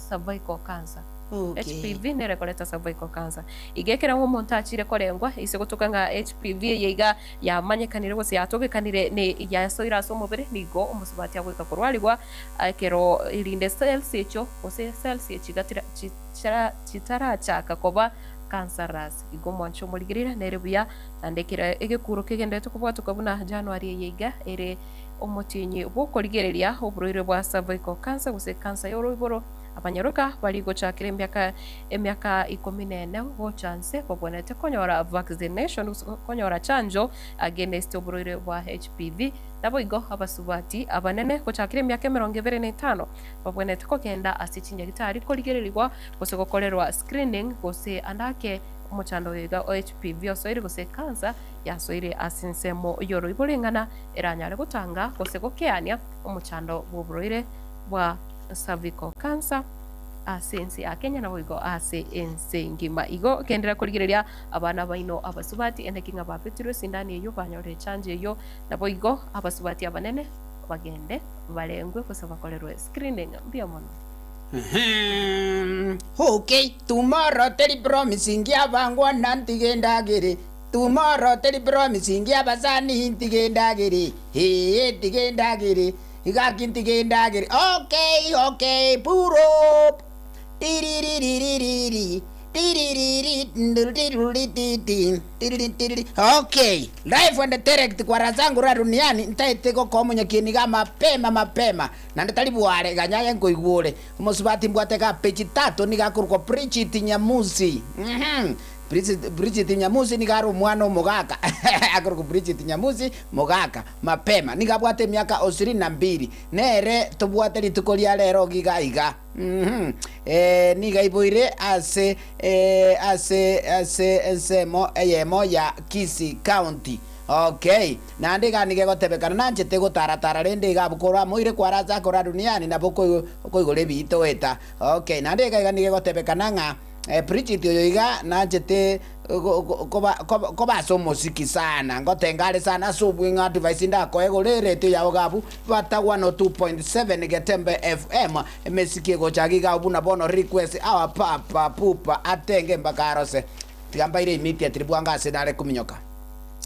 cervical cancer. Okay. HPV nere ekoreta cervical cancer. Iga ekero omonto achire korengwa ase gotoka ng'a HPV eye iga yamanyekanire gose yatogekanire ne yasoire ase omobere nigo omosubati agoika korwarigwa ekero erinde cells echio gose cells echi iga tira chi chira chitarachaka koba cancerous. Igo omwancho omorigereria nere buya naende ekero egekuro kegenderete kobwatoka buna January eye iga ere omotienyi bw'okorigereria oborwaire bwa cervical cancer gose cancer y'oroiboro. Abanyaroka baria gochakera emiaka emiaka ikomi na ene gocha nse babwenerete konyora vaccination gose konyora chanjo against oborwaire bwa HPV. Naboigo abasubati abanene gochakera emiaka emerongo ebere na etano babwenerete kogenda ase chinyagitari korigererigwa gose gokorerwa screening gose ande ake omochando oyo iga o HPV osoire gose cancer yasoire ase ensemo y'oroiboro eng'ana eranyare gotanga gose gokeania omochando bw'oborwaire bwa cervical cancer ase ense ya Kenya naboigo ase ense engima. Igo genderera korigereria abana baino abasubati ende ki ng'a babetirwe esindani eyio banyorire echanjo eyio, naboigo abasubati abanene bagende barengwe gose bakorerwe screening. Mbuya mono. Okay, tomorrow teri promising abangwana ntige ndagere Tomorrow teri promising abasani ntige ndagere Eeh ntige ndagere Gaki ntige ndagere Okay okay purop Tiriririri Tiririri Ndiririririti Tiriririri Okay life and direct kwa razangu ra duniani ntaete gokoa omonyakieni iga mapema mapema naende tari bware ganya aye nkoigwa ore omosubati mbwate ga peji tatu nigo akorokwa Bridget Nyamusi uhum Bridget Bridget Nyamusi nigo are omwana omogaka akorokwa Bridget Nyamusi mogaka mapema nigo abwate emiaka osirini na mbiri nere tobwate rituko ria rero iga iga uhum eh nigo aiboire ase eh ase ase ensemo eyemo ya Kisii County okay naende iga nigo egotebekana nanchete gotaratara rende iga abwo korwa amoire kwarache akora duniani nabo okoigora ebiita oeta okay naende iga iga nigo egotebekana ng'a Bridget oyo iga nanchete koba ase omosiki sana, ngotenga are sana ase obweng'e advice ndakoe igoro eretio yao iga abwo Bata 102.7 Getembe FM emesiki egocha iga abwo buna bono request our papa pupa atenge mpaka arose tiga mbaire immediately bwango ase nare kominyoka.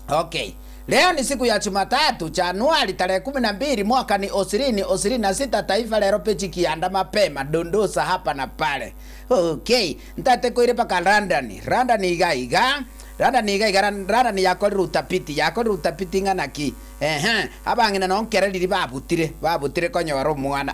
Okay. Leo ni siku ya Jumatatu, Januari tarehe kumi na mbili mwaka ni osirini osirini na sita Taifa Lero peji kianda mapema dondosa hapa na pale. Okay. Ntate koire mpaka London. London iga iga. London iga iga London yakorire utafiti. Yakorire utafiti ng'a naki. Ehe. Abang'ina nonye nkere riria babutire. Babutire konyora omwana.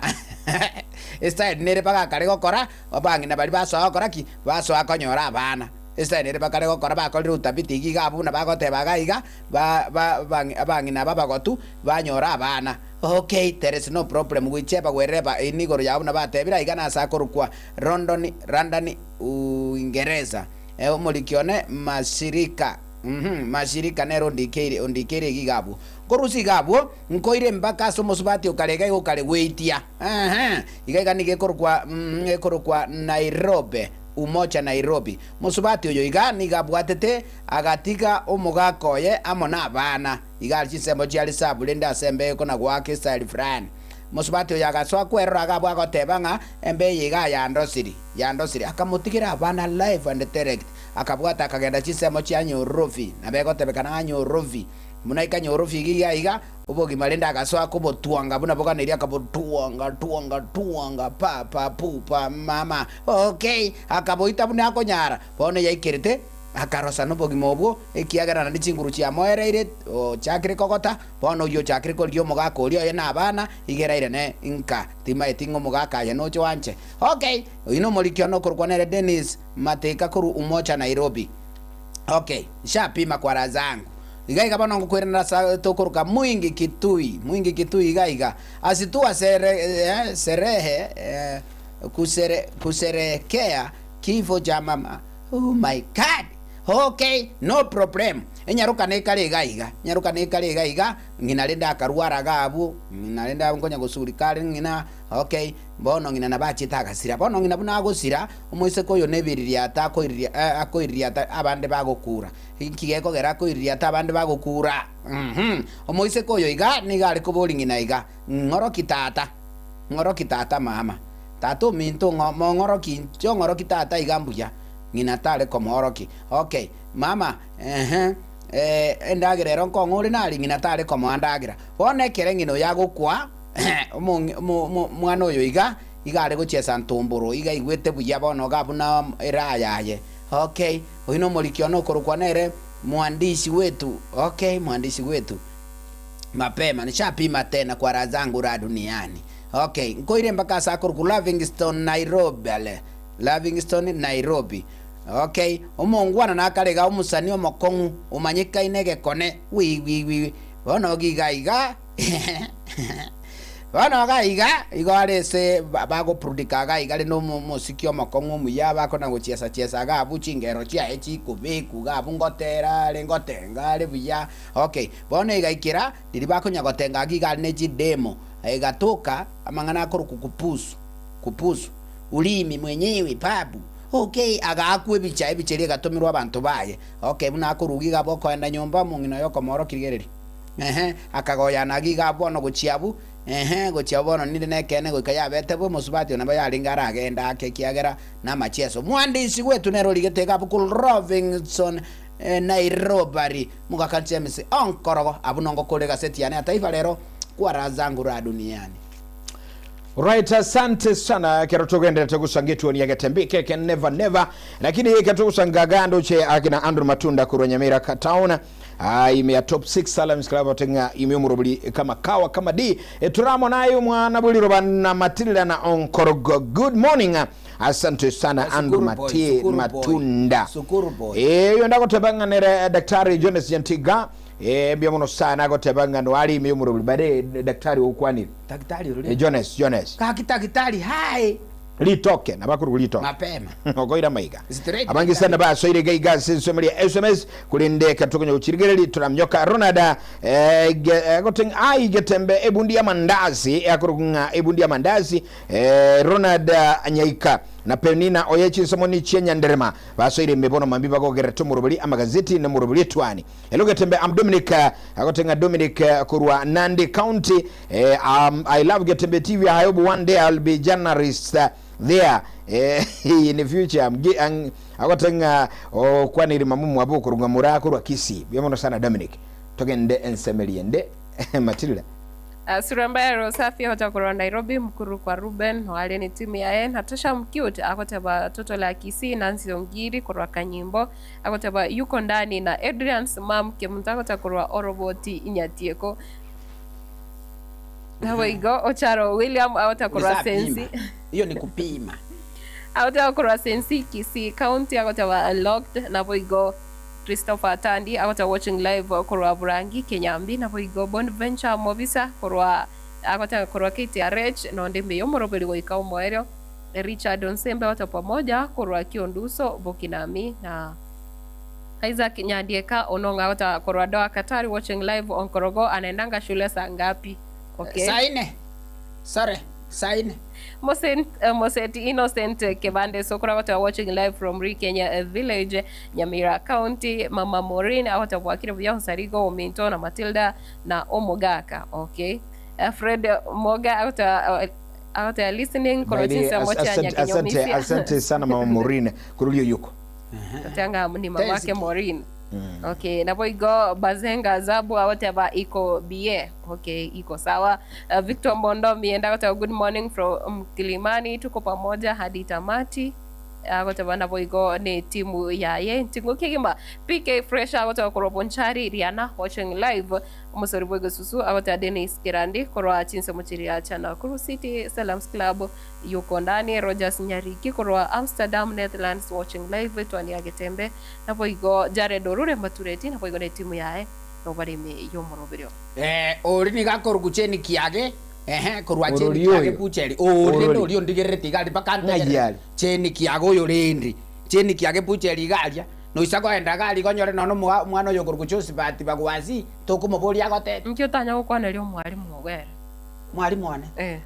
Estyle nere bagakare gokora, abang'ina baria basoa gokora ki? Basoa konyora abana. Esaya nere bakare gokora bakorire utafiti iga iga abwo buna bagoteba iga iga ba ba abang'ina aba abagotu banyora abana. Okay there is no problem whichever wherever in igoro yabo buna batebire aiga nase akorokwa London London Uingereza omoriki one Mashirika uhum Mashirika nere ondikeire ondikeire iga iga abwo. Nkorusia iga abwo nkoire mpaka ase omosubati okare iga iga okare gweitia eeh iga iga nigo ekorokwa uhum ekorokwa Nairobi. Umoja Nairobi. Mosubati oyo iga nigo abwatete agatiga omogaka oye amo nabana. Iga are chinsemo chia risabu rende ase embe eko na goaka estyle fulani. Mosubati oyo agasoa kwerora iga abwo agoteba ng'a embe eye iga yandosiri, yandosiri. Akamotigera abana live and direct. Akabwata akagenda chinsemo chia Nyorobi. Nabo egotebekana ng'a Nyorobi. Buna aika Nyorobi iga iga iga, Obogima rende agasoa kobotwanga buna boganeiri akabotwanga twanga twanga pa pa pu pa mama okay akaboita buna akonyara. Bono yaikerete akarosa nobogima obwo ekiagera naende chinguru chiamoereire ochakire kogota bono oyio ochakire korigia omogaka oria oye na abana iga eraire ne nka timaeti ng'a omogaka aye noche oanche okay oyio nomoriki one okorokwa nere Dennis Mateka korwa Umoja Nairobi okay nshapima kwa raha zangu. Iga iga bono ngokoirana ase tokoroka Mwingi Kitui, Mwingi Kitui iga iga asitua sere, eh, serehe eh, kusere, kuserekea kifo cha mama. Oh my God! Okay, no problem. Enyaroka nekare iga iga, enyaroka nekare iga iga, ng'ina rende akarwara iga abwo, ng'ina rende nkonya gosurika are ng'ina, okay, bono ng'ina nabo achiete agasira. Bono ng'ina buna agosira, omoiseke oyo nebiririato akoiriria akoiririata abande bagokura. Inki gekogera akoiririata abande bagokura? Uhum. Omoiseke oyo iga nigo are koboria ng'ina iga, Ng'oroki tata, ng'oroki tata mama. Tata ominto ng'o mong'oroki inche ong'oroki tata iga mbuya, ng'ina tare komooroki. Okay, mama ehe endagera ero nkong'a ore nari ng'ina tare komoa ndagera. Bono ekere ng'ina oyo agokwa omong'i omo omo omwana oyo iga, iga are gochiesa ntomboro, iga aigwete buya bono iga buna eraha yaye. Okay, oyio nomoriki one okorokwa nere mwandishi wetu, okay, mwandishi wetu. Mapema, nishapima tena kwa raha zangu raha duniani. Okay, nkoire mpaka ase akorokwa Livingstone Nairobi are, Livingstone Nairobi. Okay, omongwana nakare iga omosani omokong'u omanyekaine egekone, wi wi wi, bono iga iga bono iga iga igo are ase bagoprudika iga iga are na omosiki omokong'u omuya bakona gochiesa chiesa iga abwo chingero chiaye chikobekwa iga abwo ngotera are ngotenga are buya. Okay, bono egaikera riria bakonya gotenga iga iga are ne chidemo. Egatoka amang'ana akorokwa kupusu, kupusu, ulimi mwenyewe babu. Okay, agaakwa ebicha, ebicha eria egatomerwa abanto baye. Okay, buna akoruga iga abwo okoenda nyomba, omong'ina oye okomoorokia rigereria. Ehe, akagoyana iga iga abwo bono gochia abwo, ehe, gochia abwo bono ninde nekeene goika yabete bo, omosubati one nabo yarenge aragende ake ekiagera namacheso. Mwandishi gwetu nere origete iga abwo korwa Robinson Nairobari, mogaka James Onkorogo, abwo nongokore egaseti yane ya Taifa Lero. Kwa raha zangu raha duniani. Right, asante sana kero tugenderete gusanga etuoni ya getembe keke never never lakini ekero togusanga gando che akina Andrew Matunda korwa Nyamira ka town ah, ime ya top 6 Salams Club otenga ime omorobori kama kawa kama di eturamo naye omwana bweriroba na Matilda na Onkorogo good morning asante sana Andrew Sukuru boy, Mati, sukuru boy, Matunda sukuru boy. eyo ndagoteba ng'a nere Daktari Jones Nyantiga Eh, mbuya mono sana agoteba ng'a noare ime y'omorobori bare daktari okwanire. Daktari orori. Eh, Jones, Jones. Gaki daktari hai. Ritoke, nabakorwa ritoke. Mapema. Okoira maiga. Straight Abange sana daktari. basoire iga iga ase ensemo ya SMS korende ekero tokonya gochirigereria toramnyoka Ronald eh, ge, eh, goteng ai getembe ebundi ya mandazi akorokwa ng'a ebundi ya mandazi eh, Ronald eh, Nyaika na Penina oye chinsemo ni chia Nyanderema basoire ime bono mambi bagogerete omorobori amagazeti na omorobori etwani Elogetembe am Dominic agote ng'a Dominic korwa Nandi County eh, um, I love Getembe TV I hope one day I'll be journalist there eh, in the future I'm, ang, agote ng'a okwanire mamu mwabo okorwa mura korwa Kisii buya mono sana Dominic togende ensemeri ende Matilda Sura mbaya roho safi hoja korwa Nairobi mkuru kwa Ruben noare ni timu yaye Natasha Mcute agoteba toto la Kisii Nancy Ongiri korwa Kanyimbo Agoteba yuko ndani na Adrian Simam kemonto agocha korwa oroboti Nyatieko. Naboigo Ocharo William agocha korwa Nisapima. Sensi. Hiyo ni kupima. Agocha korwa Sensi Kisii County agoteba unlocked. Naboigo Christopher Tandi agocha watching live korwa Burangi Kenyambi. Naboigo Bonventure Mobisa korwa agocha korwa KTRH nonde mbuya omoroberi goika omoerio. Richard Onsembe ote pamoja korwa Kionduso Bokinami na Isaac Nyandieka onong'a ota korwa Doha Qatar watching live Onkorogo anaendanga shule saa ngapi? Okay. Saa ine. Sorry, saa ine. Mosent, uh, Moseti Innocent Kebande Sokora goteba watching live from Rikenya Village Nyamira County Mama Maureen agoteba bwakire buya Onsarigo Ominto na Matilda na Omogaka okay. Uh, Fred Moga agoteba uh, Agoteba listening korwa By the way, chinsemo as- chia asante, asante, Nyakinyomisia. asante sana mama Maureen kururia yuko Goteba ng'a ni mamake Teziki. Maureen. Okay, nabo igo Bazenga Zabu agoteba iko bie. Okay, iko sawa. Victor Mbondo Mienda agoteba good morning from Kilimani, tuko pamoja hadi tamati. Agoteba nabo igo ne timu yaye nting'o kegima. PK Fresh agoteba korwa Bonchari Riana watching live. Omosori bw'egesusu agoteba Dennis Kerandi korwa chinsemo chiria chia Nakuru City Salams Club yuko ndani, Rogers Nyariki korwa Amsterdam Netherlands watching live etwani ya Getembe naboigo Jared Orure Matureti naboigo netimu yaye nobare ime y'omoroberio. Eh, ori nigo akorokwa cheni kiage, ehe, korwa cheni Orori kiage oyo. bucheri. Ori rende Orori. oria ondigerereti iga aria mpaka Ng'ai ntegerere. are? Cheni kiage oyo rende, cheni kiage bucheri iga aria. Noisa koenda iga aria iga onyore nonya omoa omwana oyo okorokwa Josephat Bagwasi, tokomoboria agotebie. Inki otanya gokwaneria omwalimu ogo ere? Mwalimu one? Eh.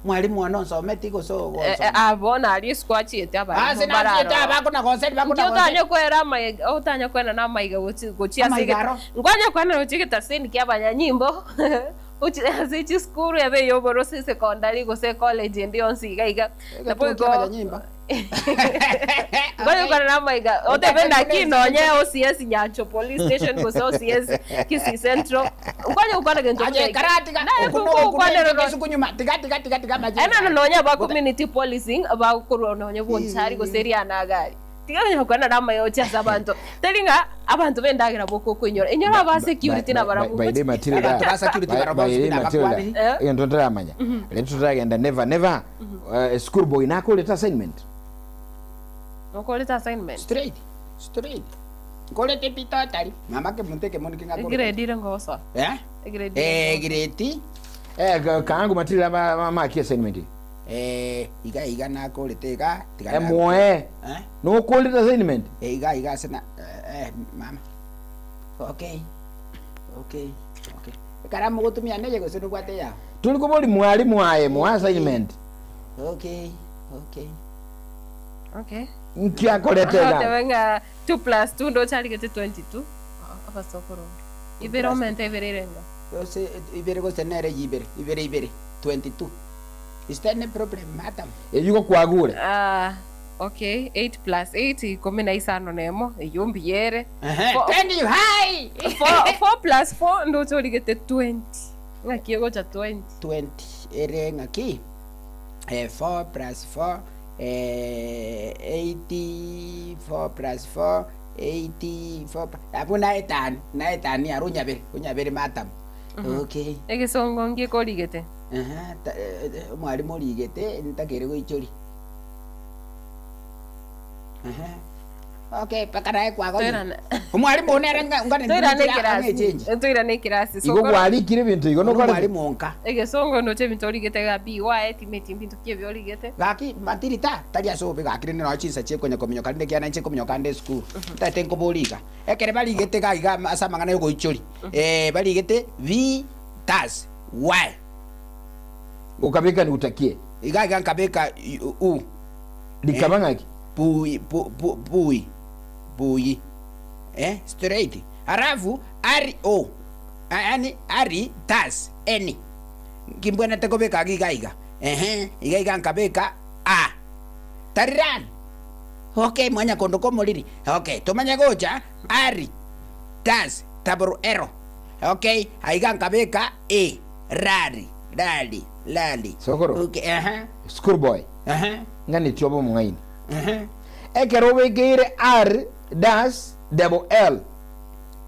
Mwalimu one onsometi gose Eh, eh, ogonsomia? ah, bono aria isiko achiete abarimu Ase mbararora. nachiete aba akona-gonseri Inki bakona-gonseri. otanye kwera amaiga otanye kwena na amaiga gochi gochia ase Amaiga egeta aro. nkwanya kwana gochia egetaseni kia abanyanyimbo. Ochi ase chisukuru ebe ya oboroso esekondari gose ecollege ende yonsi iga iga. Nabo Egetuo igo kia abanyanyimba. Ngonya gokwana na amaiga otebe naki nonye OCS Nyancho police station gose OCS Kisii Central ngonya gokwana gento buna Aye eke. karatiga Naye okuno koko okuno gokwanera encheke sukunyuma tiga tiga tiga tiga amache. Aye nonya aba community policing bakorwa nonye Bonchari gose Rianagari. Tiga konya gokwana na amaya gochia ase abanto. Tari ng'a abanto b'endagera boka okoinyora. Inyora aba security nabarabwo By the ngochia. Matilda, Abanto ba security by- barabwo by bonsi the buna Matilda, abakwaniri. Eh. egento ntaramanya riria totaragenda never never school boy nakorete assignment Okorete assignment? Straight. Straight. Nkorete pi totally. Mama kemonto ekemo niki ngakore. Egrade ere ngosoa. Eh? Egrade ere Eh, grade. Eh, kaangu Matilda maki assignment Eh, iga iga nakorete iga tiga na- emoe Eh? nokorete assignment Eh, iga iga ase na eh, eh, mama. Okay. Okay. Okay. Ekaramu gotumia neye gose nobwate yao. Turi kobori mwalimu aye moe assignment Okay. Okay. Okay. Nki akorete iga Otebe ng'a 2 plus 2 ndoche arigete 22. Abasokoro. Ibere omente ibere irenga. Gose ibere gose nere ibere ibere ibere 22. Is there any problem madam? Eyio igo kwagure. Ah, okay, 8 plus 8 ikomi na isano na emo, eyio mbuya ere. Ehe, Four- thank you. Hi. 4 plus 4 ndoche origete 20. Ng'aki egocha 20? 20 ere ng'aki? Eh, 4 plus 4 eh, 8 4 plus 4 8 4 abwo na etani na etani aro onyabere onyabere madam. Okay. Egesongo nki ekorigete? Aha, ta- eh, eh, omwalimu origete ntakere goichoria. Aha. Okay, mpaka naye kwagonya. Toirana. Omwalimu one ere nga- ngane Toirane ndinchire ekirasi. ang'echenji. Toirane ekirasi. Igo Sokoro. gwarikire ebinto igo Ono nokorete. omwalimu onka. Egesongo ndoche ebinto origete iga BY timeti mbinto ki ebi origete. Gaki matirita tari ase obobe gaki rende nonya chinsa chikonya kominyoka rende ekiagera inche nkominyoka ande esukuru. Ntagete nkoboria iga, ekere barigete iga iga ase amang'ana ya ogoichoria, barigete B tas Y. Okabeka niutakie. Iga iga nkabeka U. Rikaba ng'aki? Bui, bu, bu, bui, bui. Eh, straight. Alafu R O. Yaani R tas N. Nkimbwenerete kobeka iga iga iga. Ehe, iga iga nkabeka A. Tari run. Okay, mwanya kondo komoriri. Okay, tomanye gocha R tas double L. Okay, aiga nkabeka A. Rari, rari, rari. Sokoro. Okay, aha. School boy. Aha. Ng'anetie obe omong'aini. Aha. Ekero obekeire R dash double L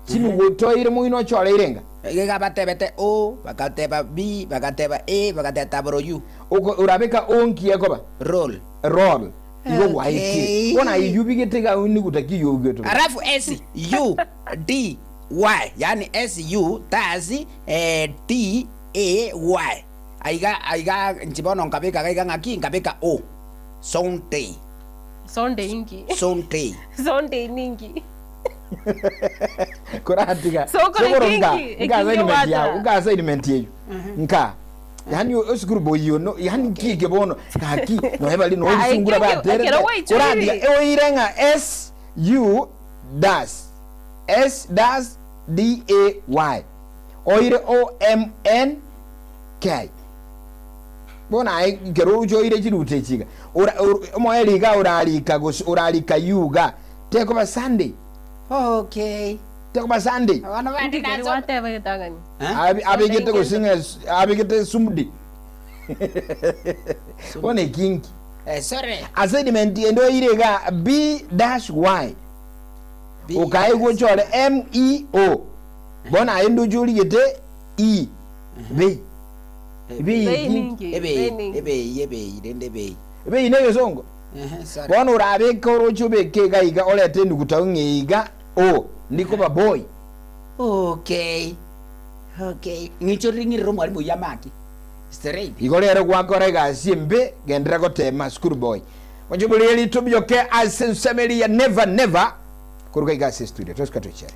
chinuguto ire moino ochoreire enga. Iga batebete O, bagateba B, bagateba A, bagateba double U. Oko orabeka O nki ekoba? Roll. Roll. Igo gwaetire. Okay. Bono aye eyio obigete iga niguta ki eyio oigwete bobe? Alafu S U D Y, yaani S U tas D A Y. Aiga aiga inche bono nkabeka iga iga ng'aki nkabeka O. Sunday. Sunday inki? Sunday. Sunday ninki? Koratiga. Sokoro Sokoro nka ekingi, nka ekingi assignment obwata. yao, nka assignment eyo. Nka. Yaani esukuru boyio no yaani nki eke bono gaki noe bari noe Ah, risungura ekio- baterete. ekero gwaichorire. Koratiga oire ng'a S U dash S dash D A Y oire O M N K. Bono aye ekero ochoire chiruta echi iga ora omoerio iga orarika gose orarika U iga tekoba Sunday. Okay. Tekoba Sunday. Bono bande Inki keri naso. gwateba getang'ani? Eh? Abi- abegete gose ng'a abegete sumdi. Bono ekinki. Eh, sorry. Assignment ende oire iga B dash Y. B Okaegwa ochore M E O. Bono aye ndoche origete E. Bei. Bei Bei ekinki. ninki? Bei Ebei, ninki? ebei, ebei, rende ebei. Bei ne egesongo. Ehe, sorry. Bono orabeke oroche obeke iga iga orete enuguta ng'a iga O ndikoba boy. Okay. Okay. Ng'icho ring'irire omwalimu oyio amaki. Straight. Igo rero gwakora egasi embe genderera gotema school boy. Moche borigereria tobioke ase ensemo eria ya never never koruga iga ase estudio. Tosika toichere.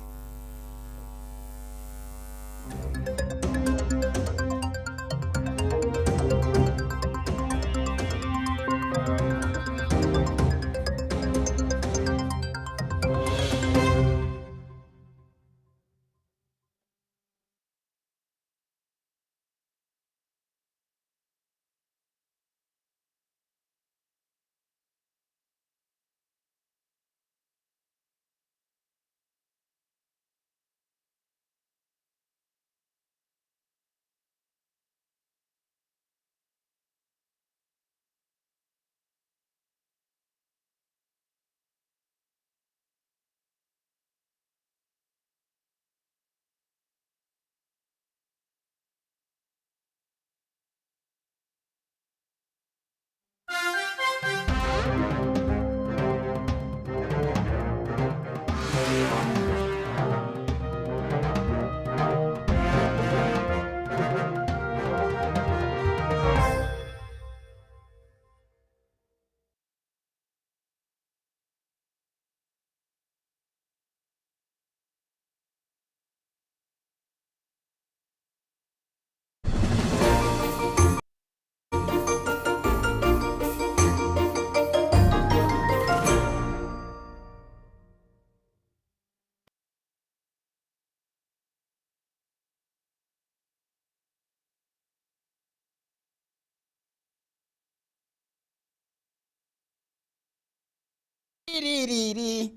Tiririri,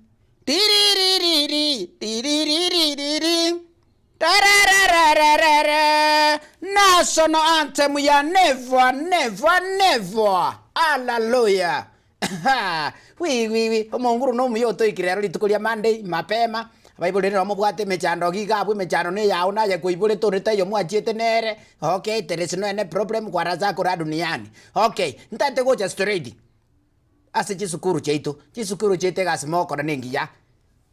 tiririri, tiriririri, tarararararara, National anthem ya never, never, never. Hallelujah. Wi, wi, wi. Omonguru na omuya otoikire ero rituko ria Monday, mapema. Abaibori rero mobwate emechando iga abwo emechando na eyao naye koiborete onde taiyo mwachiete nere. Okay, there is no any problem kwara zakora duniani. Okay, ntaete gocha straight. Ase chisukuru chiaito, chisukuru chiaito egasi mogokora nengiya,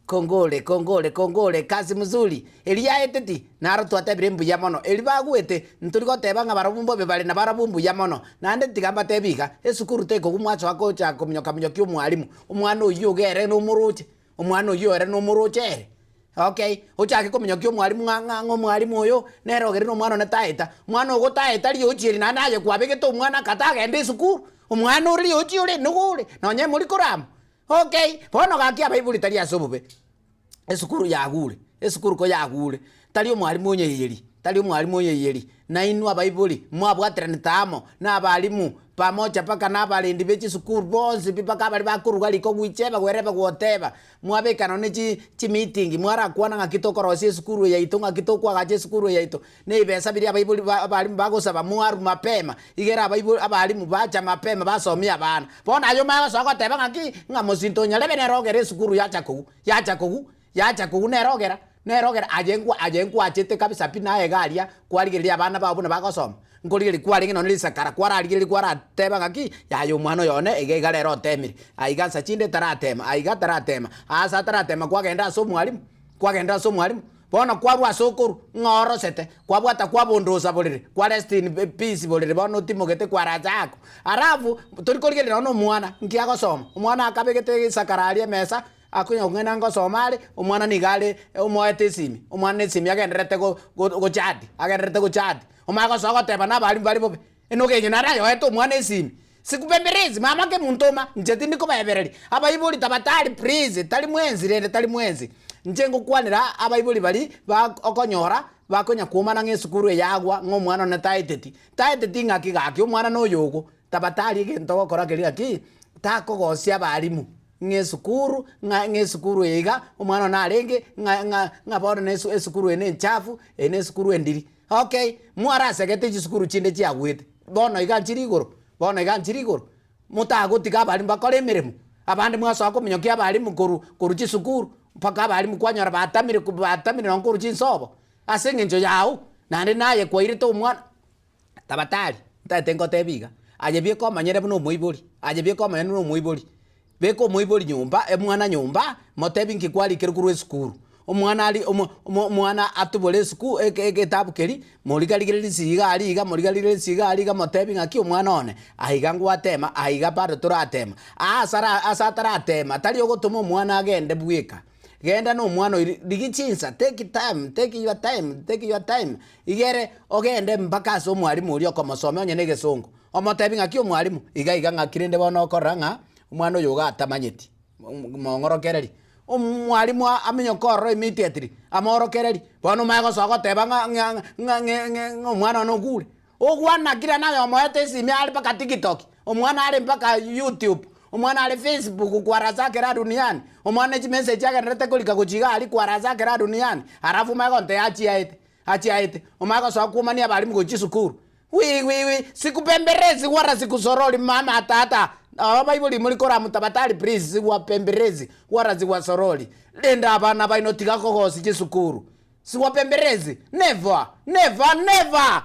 kongore, kongore, kongore, kazi mzuri, eria yaeteti, naro twatebire mbuya mono, eria bagwete, ntori goteba ng'a barabwo mbobe bare na barabwo mbuya mono. Naende tiga mbatebi iga, esukuru tekogwa mwasoa gocha kominyoka minyokia omwalimu, omwana oyio iga ere nomoroche, omwana oyio ere nomoroche ere. Okay, ochake kominyokia omwalimu ng'a ng'a ng'a omwalimu oyo, nere ogere na omwana one taeta. Omwana ogo taeta riochi eri naende aye kwabegete omwana akatagenda esukuru, omwana ore riochi ore nigo ore, nonye mori korama. Okay, bono gaki abaibori tari ase obobe, esukuru yagure, esukuru ko yagure, tari omwalimu onyeiyeri, tari omwalimu onyeiyeri, nainwe abaibori mwabwateranete amo na abalimu pamoja mpaka na abarendi be chisukuru bonsi pi mpaka abaria bakoruga riko gwicheba gwereba gwoteba. Mwabeka nonye chi chimeeting, mwarakwana ng'aki tokorosia esukuru eye yaito, ng'aki tokoagacha esukuru eye yaito, na ebesa biria abaibori ba abalimu bagosaba mwarwa mapema, igere abaibori abalimu bacha mapema basomia abana. Bono aye omanye gosoa goteba ng'aki, ng'a mosinto onyarebe nere ogere esukuru yacha kogwa, yacha kogwa, yacha kogwa nere ogera, nere ogera aye nkwa aye nkwachete kabisa pi naye iga aria, kwarigereria abana bao buna bagosoma. Nkorigereria kwarenge nonye risakara, kwararigereria kwarateba ng'aki, yaya omwana oyo one iga iga rero otemire, aiga nsa chinde taratema, aiga taratema, ase ataratema kwagenda ase omwalimu, kwagenda ase omwalimu, bono kwarwa ase okorwa, ng'a orosete, kwabwata kwabundusa borere, kwa rest in peace borere bono otimogete kwaracha ako. Alafu, tori korigereria nonye na omwana, nki agosoma, omwana akabegete risakara aria emesa, Akonya kong'ina ngosoma are, omwana nigo are omoete esimi, omwana esimi agendererete go go gochati, agendererete gochati. Omanye gosoa goteba na abalimu bare bobe, enoka enye naro ayoete omwana esimi. Sikubembelezi, mama kemonto oma, inche tindi kobaebereria. Abaibori tabatari please, tari mwensi rende tari mwensi. Inche ngokwanera abaibori baria ba okonyora, bakonya kwomana ng'a esukuru eye agwa, ng'a omwana one taeteti. Taeteti ng'aki gaki, omwana na oyo ogo, tabatari egento ogokora keria ng'aki, takogosia abalimu. Ng'a esukuru, ng'a ng'a esukuru eye iga, omwana one arenge, ng'a ng'a ng'a bono na esu esukuru eye na enchafu, eye na esukuru endiri. Okay, mwarasegete chisukuru chinde chiagwete, bono iga nchire igoro, bono iga nchire igoro, motagotiga abalimu bakore emeremo, abande mwasoa kominyokia abalimu korwa korwa chisukuru, mpaka abalimu kwanyora batamire ko batamire nonye korwa chinsobo, ase eng'encho yago, naende naye kwairete omwana. Tabatari, ntaete ngotebie iga, aye bieka omanyere buna omoibori, aye bieka omanyere buna omoibori, beka omoibori nyomba, omwana nyomba, motebi nki kwarikire korwa esukuru, omwana aria omo omo omwana atubore esuku eke egetabu keria, morigarigererie risiiga iga aria iga, morigarigererie risiiga iga aria iga motebi ng'aki omwana one, aiga ngwatema, aiga bado toratema. Aa asara ase ataratema, tari ogotoma omwana agende bweka. Genda na omwana oria, rigia chinsa, take time, take your time, take your time, igere ogende mpaka ase omwalimu oria okomosomia onye na egesongo, omotebi ng'aki omwalimu, iga iga ng'aki rende bono okorora ng'a omwana oyo iga atamanyeti, mong'orokereri. Omwalimu aminyoke ororo immediately, amorokereri, bono omanye gosoa goteba ng'a ng'a ng'a ng'a ng'a omwana one okure. Ogwana kira naye omoete esimi are mpaka tiktok, omwana are mpaka youtube, omwana are facebook kwarasa kera duniani, omwana ne chimessage agenderete korika gochia iga aria kwarasa kera duniani, alafu omanye gontebia achiaete achiaete, omanye gosoa kwomania abalimu gochia esukuru, wi wi wi sikupemberezi wala sikusorori mama tata, nabo abaibori mori koramuta batari please siwapemberezi wala siwasorori, rende abana baino tiga kogosia chisukuru. Siwapemberezi, never, never, never!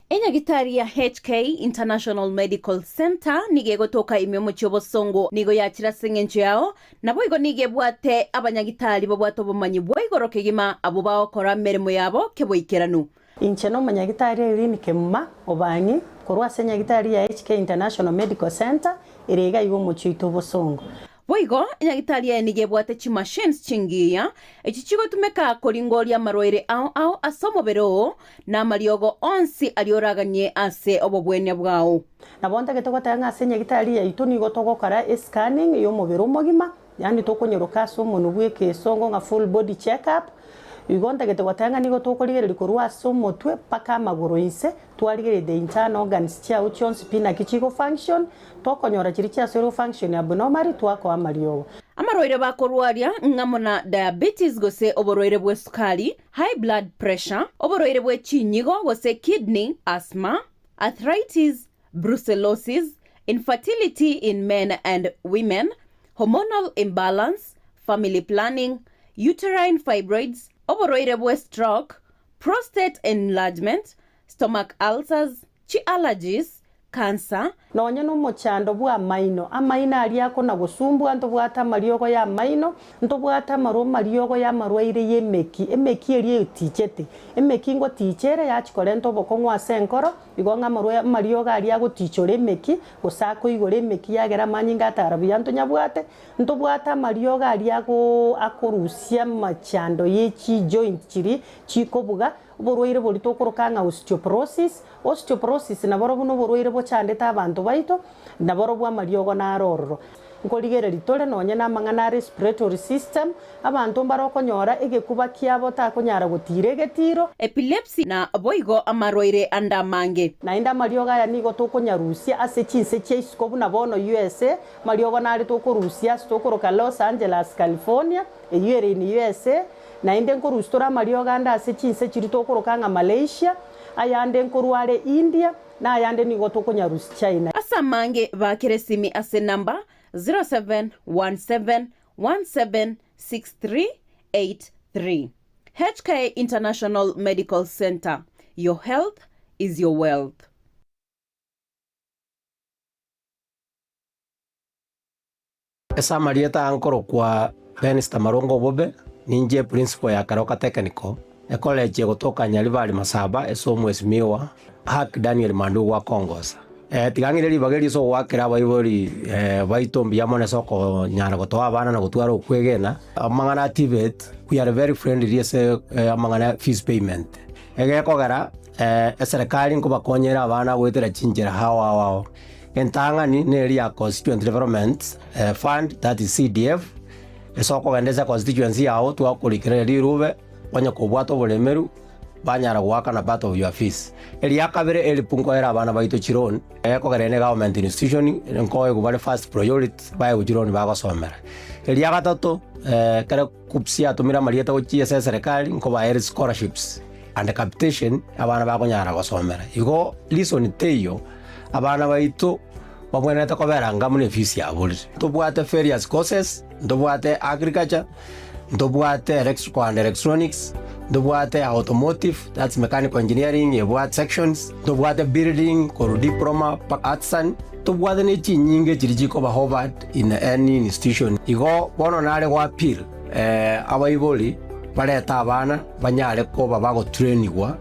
Enyagitari ya HK International Medical Centre nigo egotoka ime omochie obosongo, nigo yachire ase engencho yao, naboigo nigo ebwate abanyagitari babwate obomanyi bwa igoro kegima abwo bagokora emeremo yabo keboikeranu. Inche nomonyagitari Irene Kemuma Obang'i korwa ase enyagitari ya HK International Medical Centre ere iga iga omochie oito obosongo. Boigo, enyagitari eye nigo ebwate chimachines chingiya, echi chigotumeka koringoria amarwaire ao ao ase omobere oo, na amariogo onsi aria oraganie ase obobwenia bwao. Nabo ntagete goteba ng'a ase enyagitari yaito nigo togokora escanning y'omobere omogima, yaani tokonyeroka ase omonwe bw'ekesongo ng'a full body check up. Igo ntagete goteba ng'a nigo tokorigereria korwa ase omotwe mpaka amagoro inse, twarigereria the internal organs chiao chionsi pi naki chigo function, Tokonyora chiria chiasoirwe function abnormally twakoa amariogo. Amarwaire bakorwaria ng'amo na diabetes gose oborwaire bw'esukari, high blood pressure, oborwaire bwe chinyigo gose kidney, asthma, arthritis, brucellosis, infertility in men and women, hormonal imbalance, family planning, uterine fibroids, oborwaire bwe stroke, prostate enlargement, stomach ulcers, chi allergies, cancer, Nonya nomochando bw'amaino, amaino aria akona-gosumbua, ntobwate amariogo y'amaino, ntobwate amarwa amariogo y'amarwaire y'emeki, emeki eria etichete. Emeki ngoticha ere yachia korenta obokong'u ase enkoro, igo ng'a amarwa amariogo aria agotichora emeki, gose akoigora emeki yagera amanyinga atara buya ntonyabwate, ntobwate amariogo aria agoo akorusia amachando ye chijoint chiria chikobuga, Oborwaire boria tokoroka ng'a osteoporosis. Osteoporosis naborobwo noborwaire bochandete abanto baito, naborobwo amariogo naro ororo. Nkorigereria tore nonye namang'ana a respiratory system, abanto mbare okonyora egekuba kiabo takonyara gotiira egetiro. Epilepsy na boigo amarwaire ande amange. Naende amariogo aya nigo tokonyarusia ase chinse chia isiko buna bono USA, amariogo nare tokorusia ase tokoroka Los Angeles, California, eyio ere in USA, Naende nkorusia tore amariogo ande ase chinse chiria tokoroka ng'a Malaysia, ayande nkorwa are India, na ayande nigo tokonyarusia China. Ase amange baakere esimi ase enamba 0717176383. HK International Medical Centre, your health is your wealth. Ase amarieta aa nkorokwa Benista Marongo Obobe, ninche principal ya Keroka Technical, ecollege egotoka Nyaribari Masaba ase omwesimiwa Hack Daniel Mandugu akongosa. Tiga ng'ire ribaga erio ase ogoakera abaibori baito mbuya mono ase okonyara gotoa abana na gotwara okwegena. Amang'ana a TVET, we are very friendly ase amang'ana ya fees payment. Egekogera eserekari nkobakonyera abana goetera chinchera ao ao ao. Entang'ani neria ya Constituent Development Fund, that is CDF, ase okogenda ase econstituency yao twakorikereria rirube, onye kobwate oboremeru, banyara goakana part of your fees. Eria kabere help nkoera abana baito chiloan, ekogera ere ne government institution, nkoegwa bare first priority, baegwe chiloan bagosomera. Eria gatato, ekero KUCCPS yatomire amarieta gochia ase eserekari, nkobaere scholarships and capitation, abana bakonyara gosomera. Igo reason teiyo. Abana baito babwenerete kobera anga buna efisi yaborire. Ntobwate various courses, ntobwate agriculture, ntobwate electrical and electronics, ntobwate automotive, that's mechanical engineering ebwate sections, ntobwate building korwa diploma mpaka artisan, ntobwate ne chinyinge chiria chikoba hovered in any institution. Igo bono nare go appeal abaibori barete abana banyare koba bagotrainigwa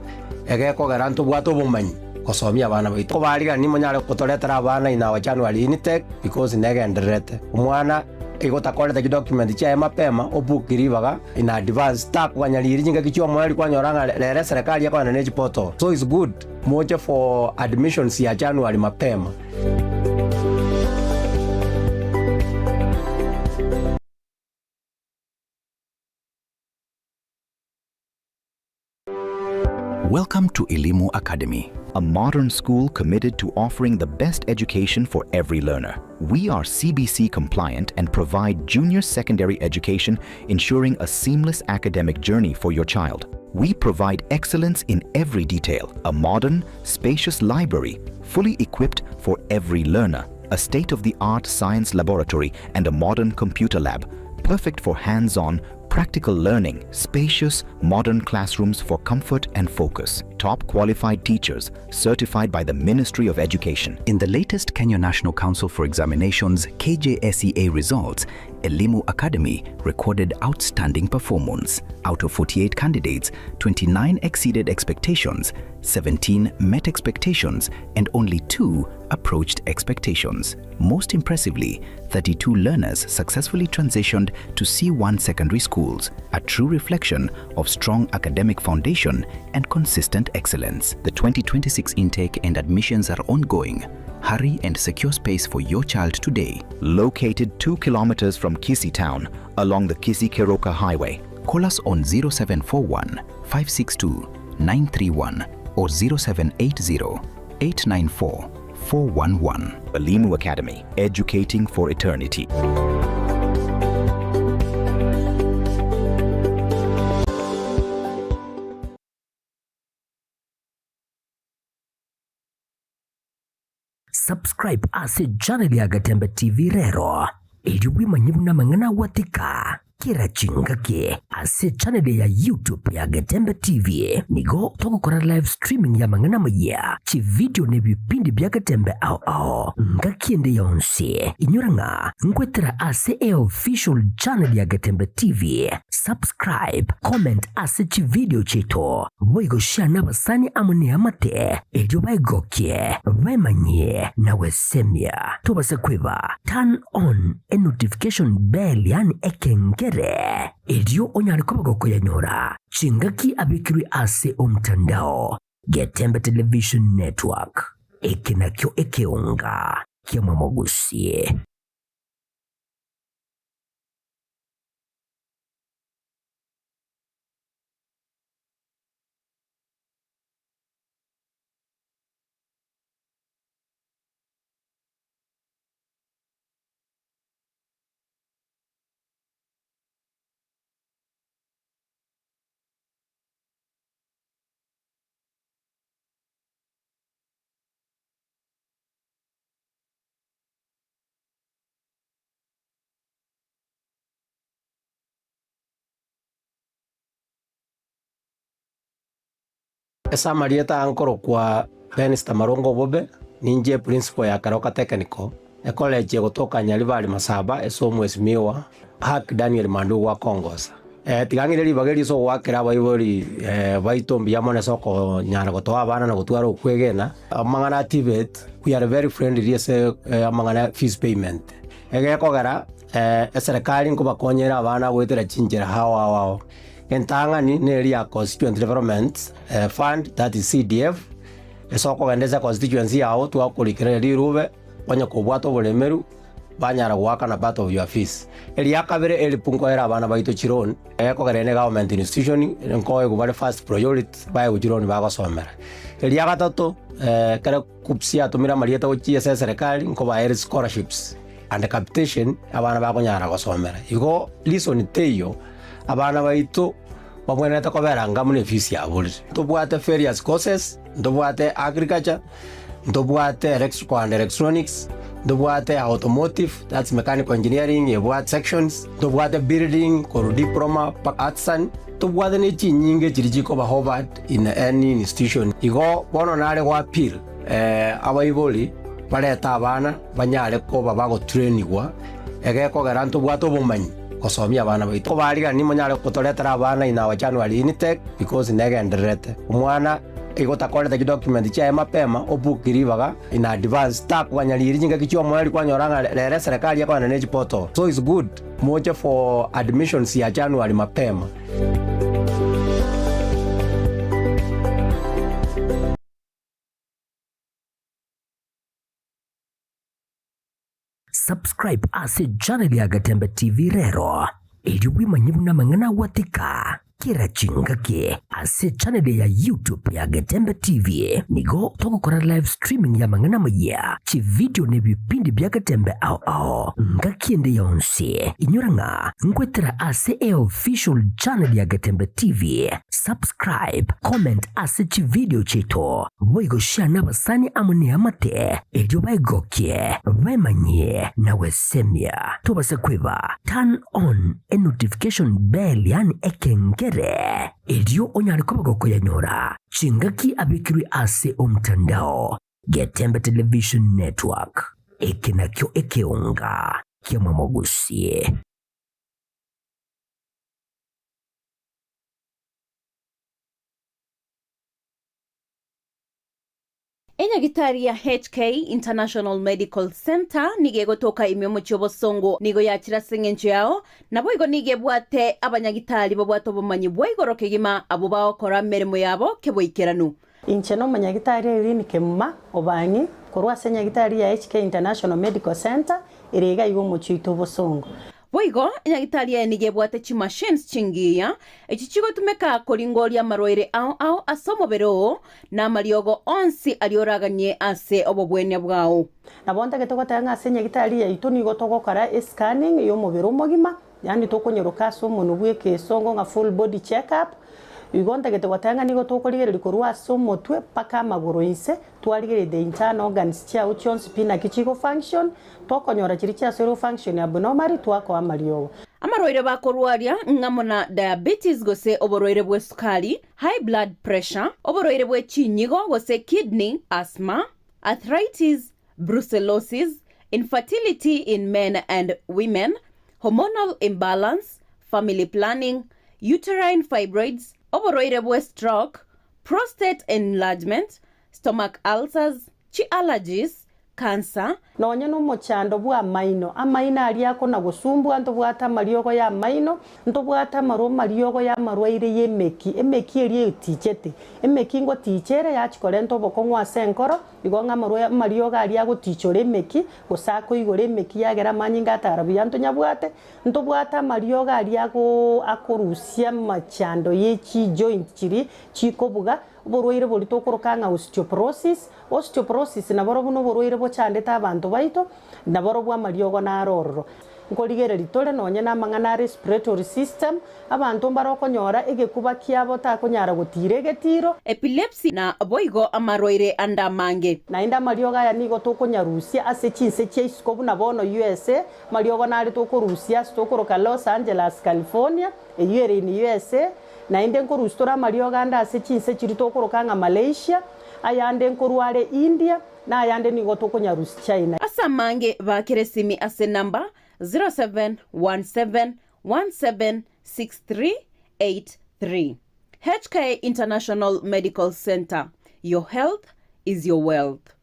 egekogera ntobwate obomanyi. Gosomia abana baito. Kobarigani monyare gotoretera abana in our January intake because negendererete. Omwana igo otakorete chidocument chiaye mapema obook ribaga in advance takoganya riiri chingaki chiomoerio kwanyora ng'a rero eserekari ekogenda ne chiportal. So it's good moche for admissions ya January mapema. Welcome to Elimu Academy, a modern school committed to offering the best education for every learner. We are CBC compliant and provide junior secondary education, ensuring a seamless academic journey for your child. We provide excellence in every detail. A modern, spacious library, fully equipped for every learner, a state-of-the-art science laboratory and a modern computer lab, perfect for hands-on, practical learning, spacious, modern classrooms for comfort and focus, top qualified teachers certified by the Ministry of Education. In the latest Kenya National Council for Examinations KJSEA results, Elimu Academy recorded outstanding performance. Out of 48 candidates, 29 exceeded expectations, 17 met expectations, and only 2 approached expectations. Most impressively, 32 learners successfully transitioned to C1 secondary schools, a true reflection of strong academic foundation and consistent excellence. The 2026 intake and admissions are ongoing. Hurry and secure space for your child today. Located 2 kilometers from Kisii town along the Kisii-Keroka Highway. Call us on 0741 562 931 or 0780 894 411. Elimu Academy, educating for eternity. Subscribe ase channel ya Gatembe TV rero erio bwemanye buna amang'ana agwatika kera chingaki ase channel ya YouTube ya Getembe TV. Nigo togokora live streaming y'amang'ana amayia, chividio na ebipindi bia Getembe ao ao ngaki ende yonsi. Inyora ng'a nkwetera ase eofficial channel ya Getembe TV. Subscribe, comment ase chividio chiaito, boigo share nabasani amo neamate erio baegokie, baemanyie na gwesemia. Tobase kweba, turn on enotification bell yaani ekengere, erio onyare koba gokoyanyora chingaki abekirwe ase omtandao. Getembe Television Network, eke nakio ekeonga ki'amamogusie. Ase amarieta aya nkorokwa Benista Marongo Obobe, ninche principal ya Keroka Technical, ecollege egotoka Nyaribari Masaba ase omwesimiwa Hack Daniel Mandugu akongosa. Tiga ng'ire ribaga eri ase ogoakera abaibori baito mbuya mono ase okonyara gotoa abana na gotwara okwegena. Amang'ana a TVET, we are very friendly ase amang'ana ya fees payment. Egekogera eserekari nkobakonyera abana goetera chinchera ao ao ao. Entang'ani neri ya Constituent Development Fund, that is CDF, ase okogenda ase econstituency yao twakorikera rirube onye kobwate oboremeru banyara goakana part of your fees. Eria kabere help nkoera abana baito chiloan, ekogera ere ne government institution nkoegwa bare first priority baegwe chiloan bagosomera. Eria gatato ekero KUCCPS yatomire amarieta gochia ase eserekari nkobaere scholarships and capitation abana bakonyara gosomera. Igo reason teiyo abana baito babwenerete kobera anga buna efees yaborire. Ntobwate various courses, ntobwate agriculture, ntobwate electrical and electronics, ntobwate automotive, that's mechanical engineering ebwate sections, ntobwate building korwa diploma mpaka artisan, ntobwate ne chinyinge chiria chikoba hovered in any institution. Igo bono nare go appeal abaibori barete abana banyare koba bagotrainigwa egekogera ntobwate obomanyi gosomia abana baito. Kobarigani monyare gotoretera abana in our January intake because negendererete. Omwana igo otakorete chidocument chiaye mapema obook ribaga in advance takoganya riria chingaki chia omoerio kwanyora ng'a rero eserekari ekogenda ne chiportal. So it's good moche for admissions ya January mapema. Subscribe ase channel ya Gatembe TV rero erio bwemanye buna amang'ana agwatika kera chingaki ase channel ya YouTube ya Getembe TV. Nigo togokora live streaming y'amang'ana amayia, chividio na ebipindi bia Getembe ao ao ngaki ende yonsi. Inyora ng'a nkwetera ase eofficial channel ya Getembe TV. Subscribe, comment ase chivideo chiaito, boigo share nabasani amo neamate, erio baegokie, baemanyie na gwesemia. Tobasa kweba, turn on enotification bell yaani ekengere, erio onyare koba gokoyanyora chingaki abekirwe ase omtandao. Getembe Television Network, eke nakio ekeonga ki'amamogusie. Enyagitari ya HK International Medical Centre nigo egotoka ime omochie obosongo nigo yachire ase engencho yao, naboigo nigo ebwate abanyagitari babwate obomanyi bwa igoro kegima abwo bagokora emeremo yabo keboikeranu. Inche nomonyagitari Irene Kemuma Obang'i korwa ase enyagitari ya HK International Medical Centre ere iga iga omochie oito obosongo. Boigo, enyagitari eye nigo ebwate chimachines chingiya, echi chigotumeka koringoria amarwaire ao ao ase omobere oo, na amariogo onsi aria oraganie ase obobwenia bwao. Nabo ntagete goteba ng'a ase enyagitari yaito nigo togokora escanning y'omobere omogima, Yaani tokonyeroka ase omonwa bw'ekesongo ng'a full body check up, igo ntagete goteba ng'a nigo tokorigereria korwa ase omotwe mpaka amagoro inse, twarigereria the internal organs chiao chionsi pi naki chigo function, tokonyora chiria chiasoire go function abnormally twakoa amariogo. Amarwaire bakorwaria ng'amo na diabetes gose oborwaire bw'esukari, high blood pressure, oborwaire bwe chinyigo gose kidney, asthma, arthritis, brucellosis, infertility in men and women, hormonal imbalance, family planning, uterine fibroids, oborwaire bwe stroke, prostate enlargement, stomach ulcers, chi allergies, cancer, Nonya nomochando bw'amaino, amaino aria akona-gosumbua, ntobwate amariogo y'amaino, ntobwate amarwa amariogo y'amarwaire y'emeki, emeki eria etichete, emeki ngoticha ere yachia korenta obokong'u ase enkoro, Igo ng'a amarwa amariogo aria agotichora emeki, gose akoigora emeki yagera amanyinga atara buya ntonyabwate, ntobwate amariogo aria ago akorusia amachando ye chijoint chiria chikobuga, oborwaire boria tokoroka ng'a osteoporosis. Osteoporosis naborobwo noborwaire bochandete abanto baito, naborobwo amariogo naro ororo. Nkorigereria tore nonye namang'ana a respiratory system, abanto mbare okonyora egekuba kiabo takonyara gotiira egetiiro. Epilepsy na boigo amarwaire ande amange. Naende amariogo aya nigo tokonyarusia ase chinse chia isiko buna bono USA, amariogo nare tokorusia ase tokoroka Los Angeles, California, eyio ere in USA, naende nkorusia tore amariogo ande ase chinse chiria tokoroka ng'a Malaysia, ayande nkorwa are India, Na ayande nigo tokonyarusia China. Ase amange baakere esimi ase enamba 0717176383. HK International Medical Centre, your health is your wealth.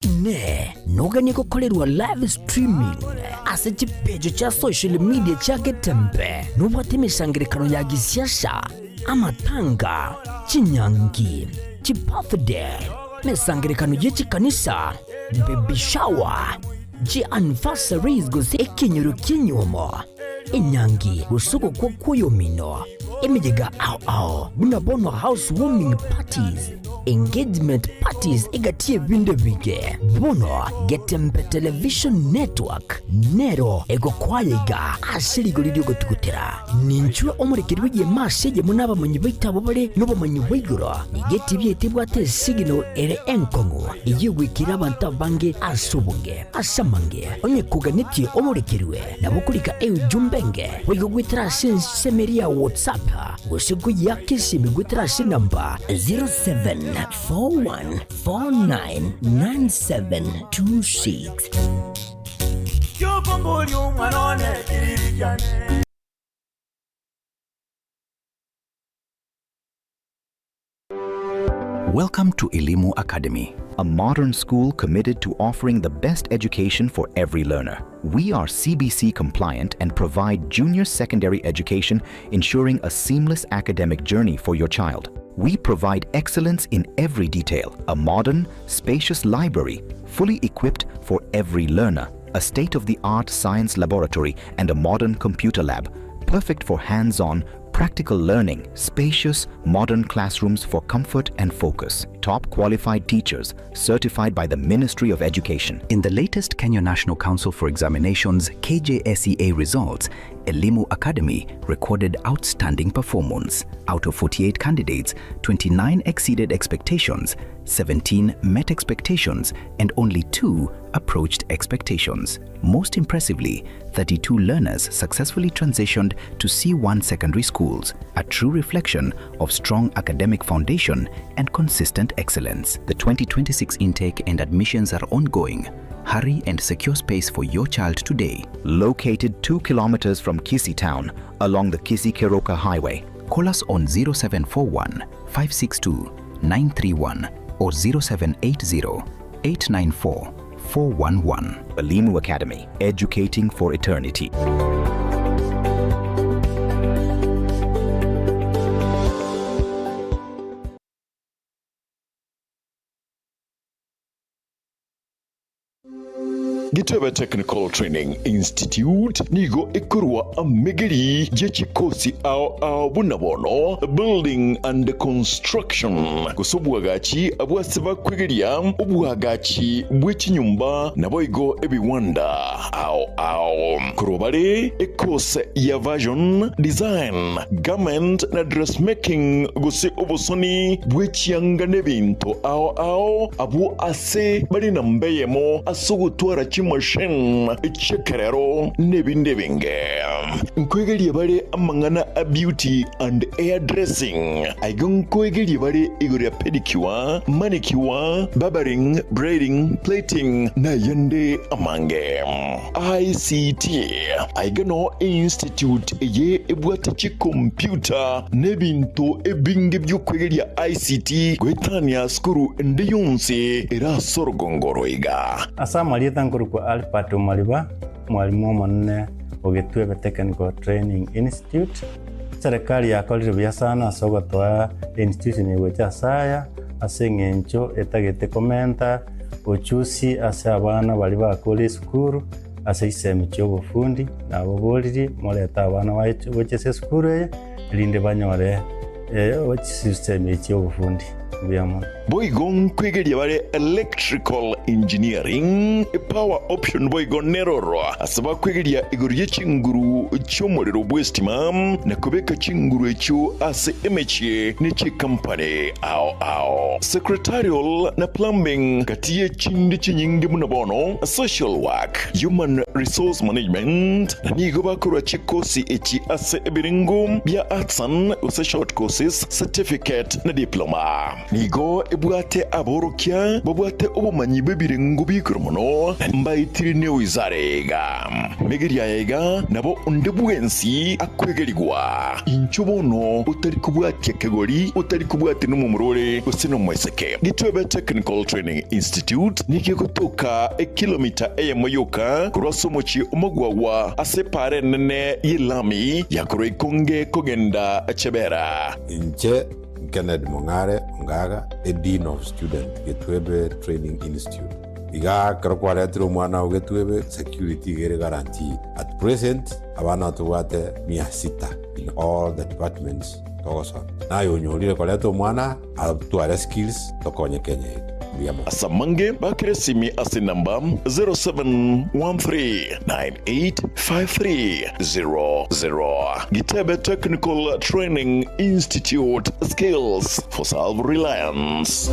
Inee! Noganie gokorerwa live streaming ase chipeji chia social media chia Getembe? Nobwate emesangererekano ya gisiasa, amatanga, chinyangi, chibirthday, emesangererekano ye chikanisa, baby shower, chianniversaries gose ekenyoro ki'enyuomo, enyangi gose ogokwa kw'oyomino, emeyega ao ao buna bono house warming parties, engagement parties egati y'ebinto ebinge. Bono Getembe Television Network nero egokoaya iga ase rigori ri'ogotugutera. Ninchwe omorekeri bw'egeema ase eyemo n'abamanyi baito abwo bare nobomanyi bwa igoro. Nigo etibi yaito ebwate esignal ere enkong'u eyio egoikera abanto abange ase obonge. Ase amange, onye koganetie omorekerwe, nabo okorika eujumbe enge boigo goetera ase ensemo eria ya WhatsApp gose koyiaka esimi goetera ase enamba 0741499726. Welcome to Elimu Academy, a modern school committed to offering the best education for every learner. We are CBC compliant and provide junior secondary education, ensuring a seamless academic journey for your child. We provide excellence in every detail, a modern, spacious library, fully equipped for every learner, a state-of-the-art science laboratory and a modern computer lab, perfect for hands-on Practical learning, spacious, modern classrooms for comfort and focus. Top qualified teachers certified by the Ministry of Education. In the latest Kenya National Council for Examinations KJSEA results, Elimu Academy recorded outstanding performance. Out of 48 candidates, 29 exceeded expectations, 17 met expectations, and only 2 approached expectations. Most impressively, 32 learners successfully transitioned to C1 secondary schools, a true reflection of strong academic foundation and consistent excellence. The 2026 intake and admissions are ongoing. Hurry and secure space for your child today. Located 2 kilometers from Kisii town along the Kisii-Keroka Highway. Call us on 0741 562 931 or 0780 894 411. Elimu Academy, educating for eternity. Gitebe Technical Training Institute nigo ekorwa amegeri ye chikosi ao ao buna bono Building and Construction gose obwagachi abwase bakwegeria obwagachi bwe chinyomba naboigo ebiwanda ao ao. Korwa bare ekose ya Version, Design, Garment na Dressmaking gose obosoni bwe chianga nebinto ao ao abwo ase bare namba eyemo ase ogotwara chimachine chi'ekerero nebinde ebinge. Nkoegerie bare amang'ana a beauty and hair dressing. Aiga nkoegerie bare igoro ya pedicure, manicure, barbering, braiding, plaiting na ayande amange. ICT, Aiga noo einstitute eye ebwate chicomputer na ebinto ebinge bi'okwegeria ICT goetania sukuru ende yonsi ere ase orogongo oro iga. Ase amarieta nkorokwa Albert Omariba, omwalimu omonene o Gitwebe Technical Training Institute. Eserekari yakorire buya sana ase ogotoa einstitution eye gocha ase aya, ase eng'encho etagete komenta ochusi ase abana baria bakore esukuru ase chisemi chi'obofundi, naboboririe morete abana gocha ase esukuru eye, erinde banyore chisemi echi chi'obofundi. Mbuya mono. Boigo nkwegeria bare electrical engineering, power option boigo neroro ase bakwegeria igoro ye chinguru chi'omorero bw'estima na kobeka chinguru echio ase emechie ne chikampani ao ao. Secretarial na plumbing gati ye chinde chinyinge buna bono social work, human resource management na nigo bakorwa chikosi echi ase ebirengo bia arts and gose short courses, certificate na diploma. Nigo ebwate aborokia babwate obomanyi bw'ebirengo bi'igoro mono, na mbaetire newizara iga. Megeria aya iga nabo onde bwensi akwegerigwa. Inchuo bono otari kobwatia kegori, otari kobwatia nomomura ore gose nomoiseke. Gitwebe Technical Training Institute nigo egotoka ekilomita eyemo yoka korwa ase omochie omogwagwa ase epaara enene y'elami ya korwa Ikonge kogenda Chebera. Inche Kennedy Mong'are Ongaga, a Dean of Student, Getwebe Training Institute. Iga ekero kwaretire omwana oo Getwebe, security iga ere guaranteed. At present, abana tobwate mia sita in all the departments togosomia. Naye onyorire koreta omwana atware skills tokonye Kenya yaito. Mbuya mono. Ase amange bakere esimi ase enamba 0713985300. Gitebe Technical Training Institute, skills for self-reliance.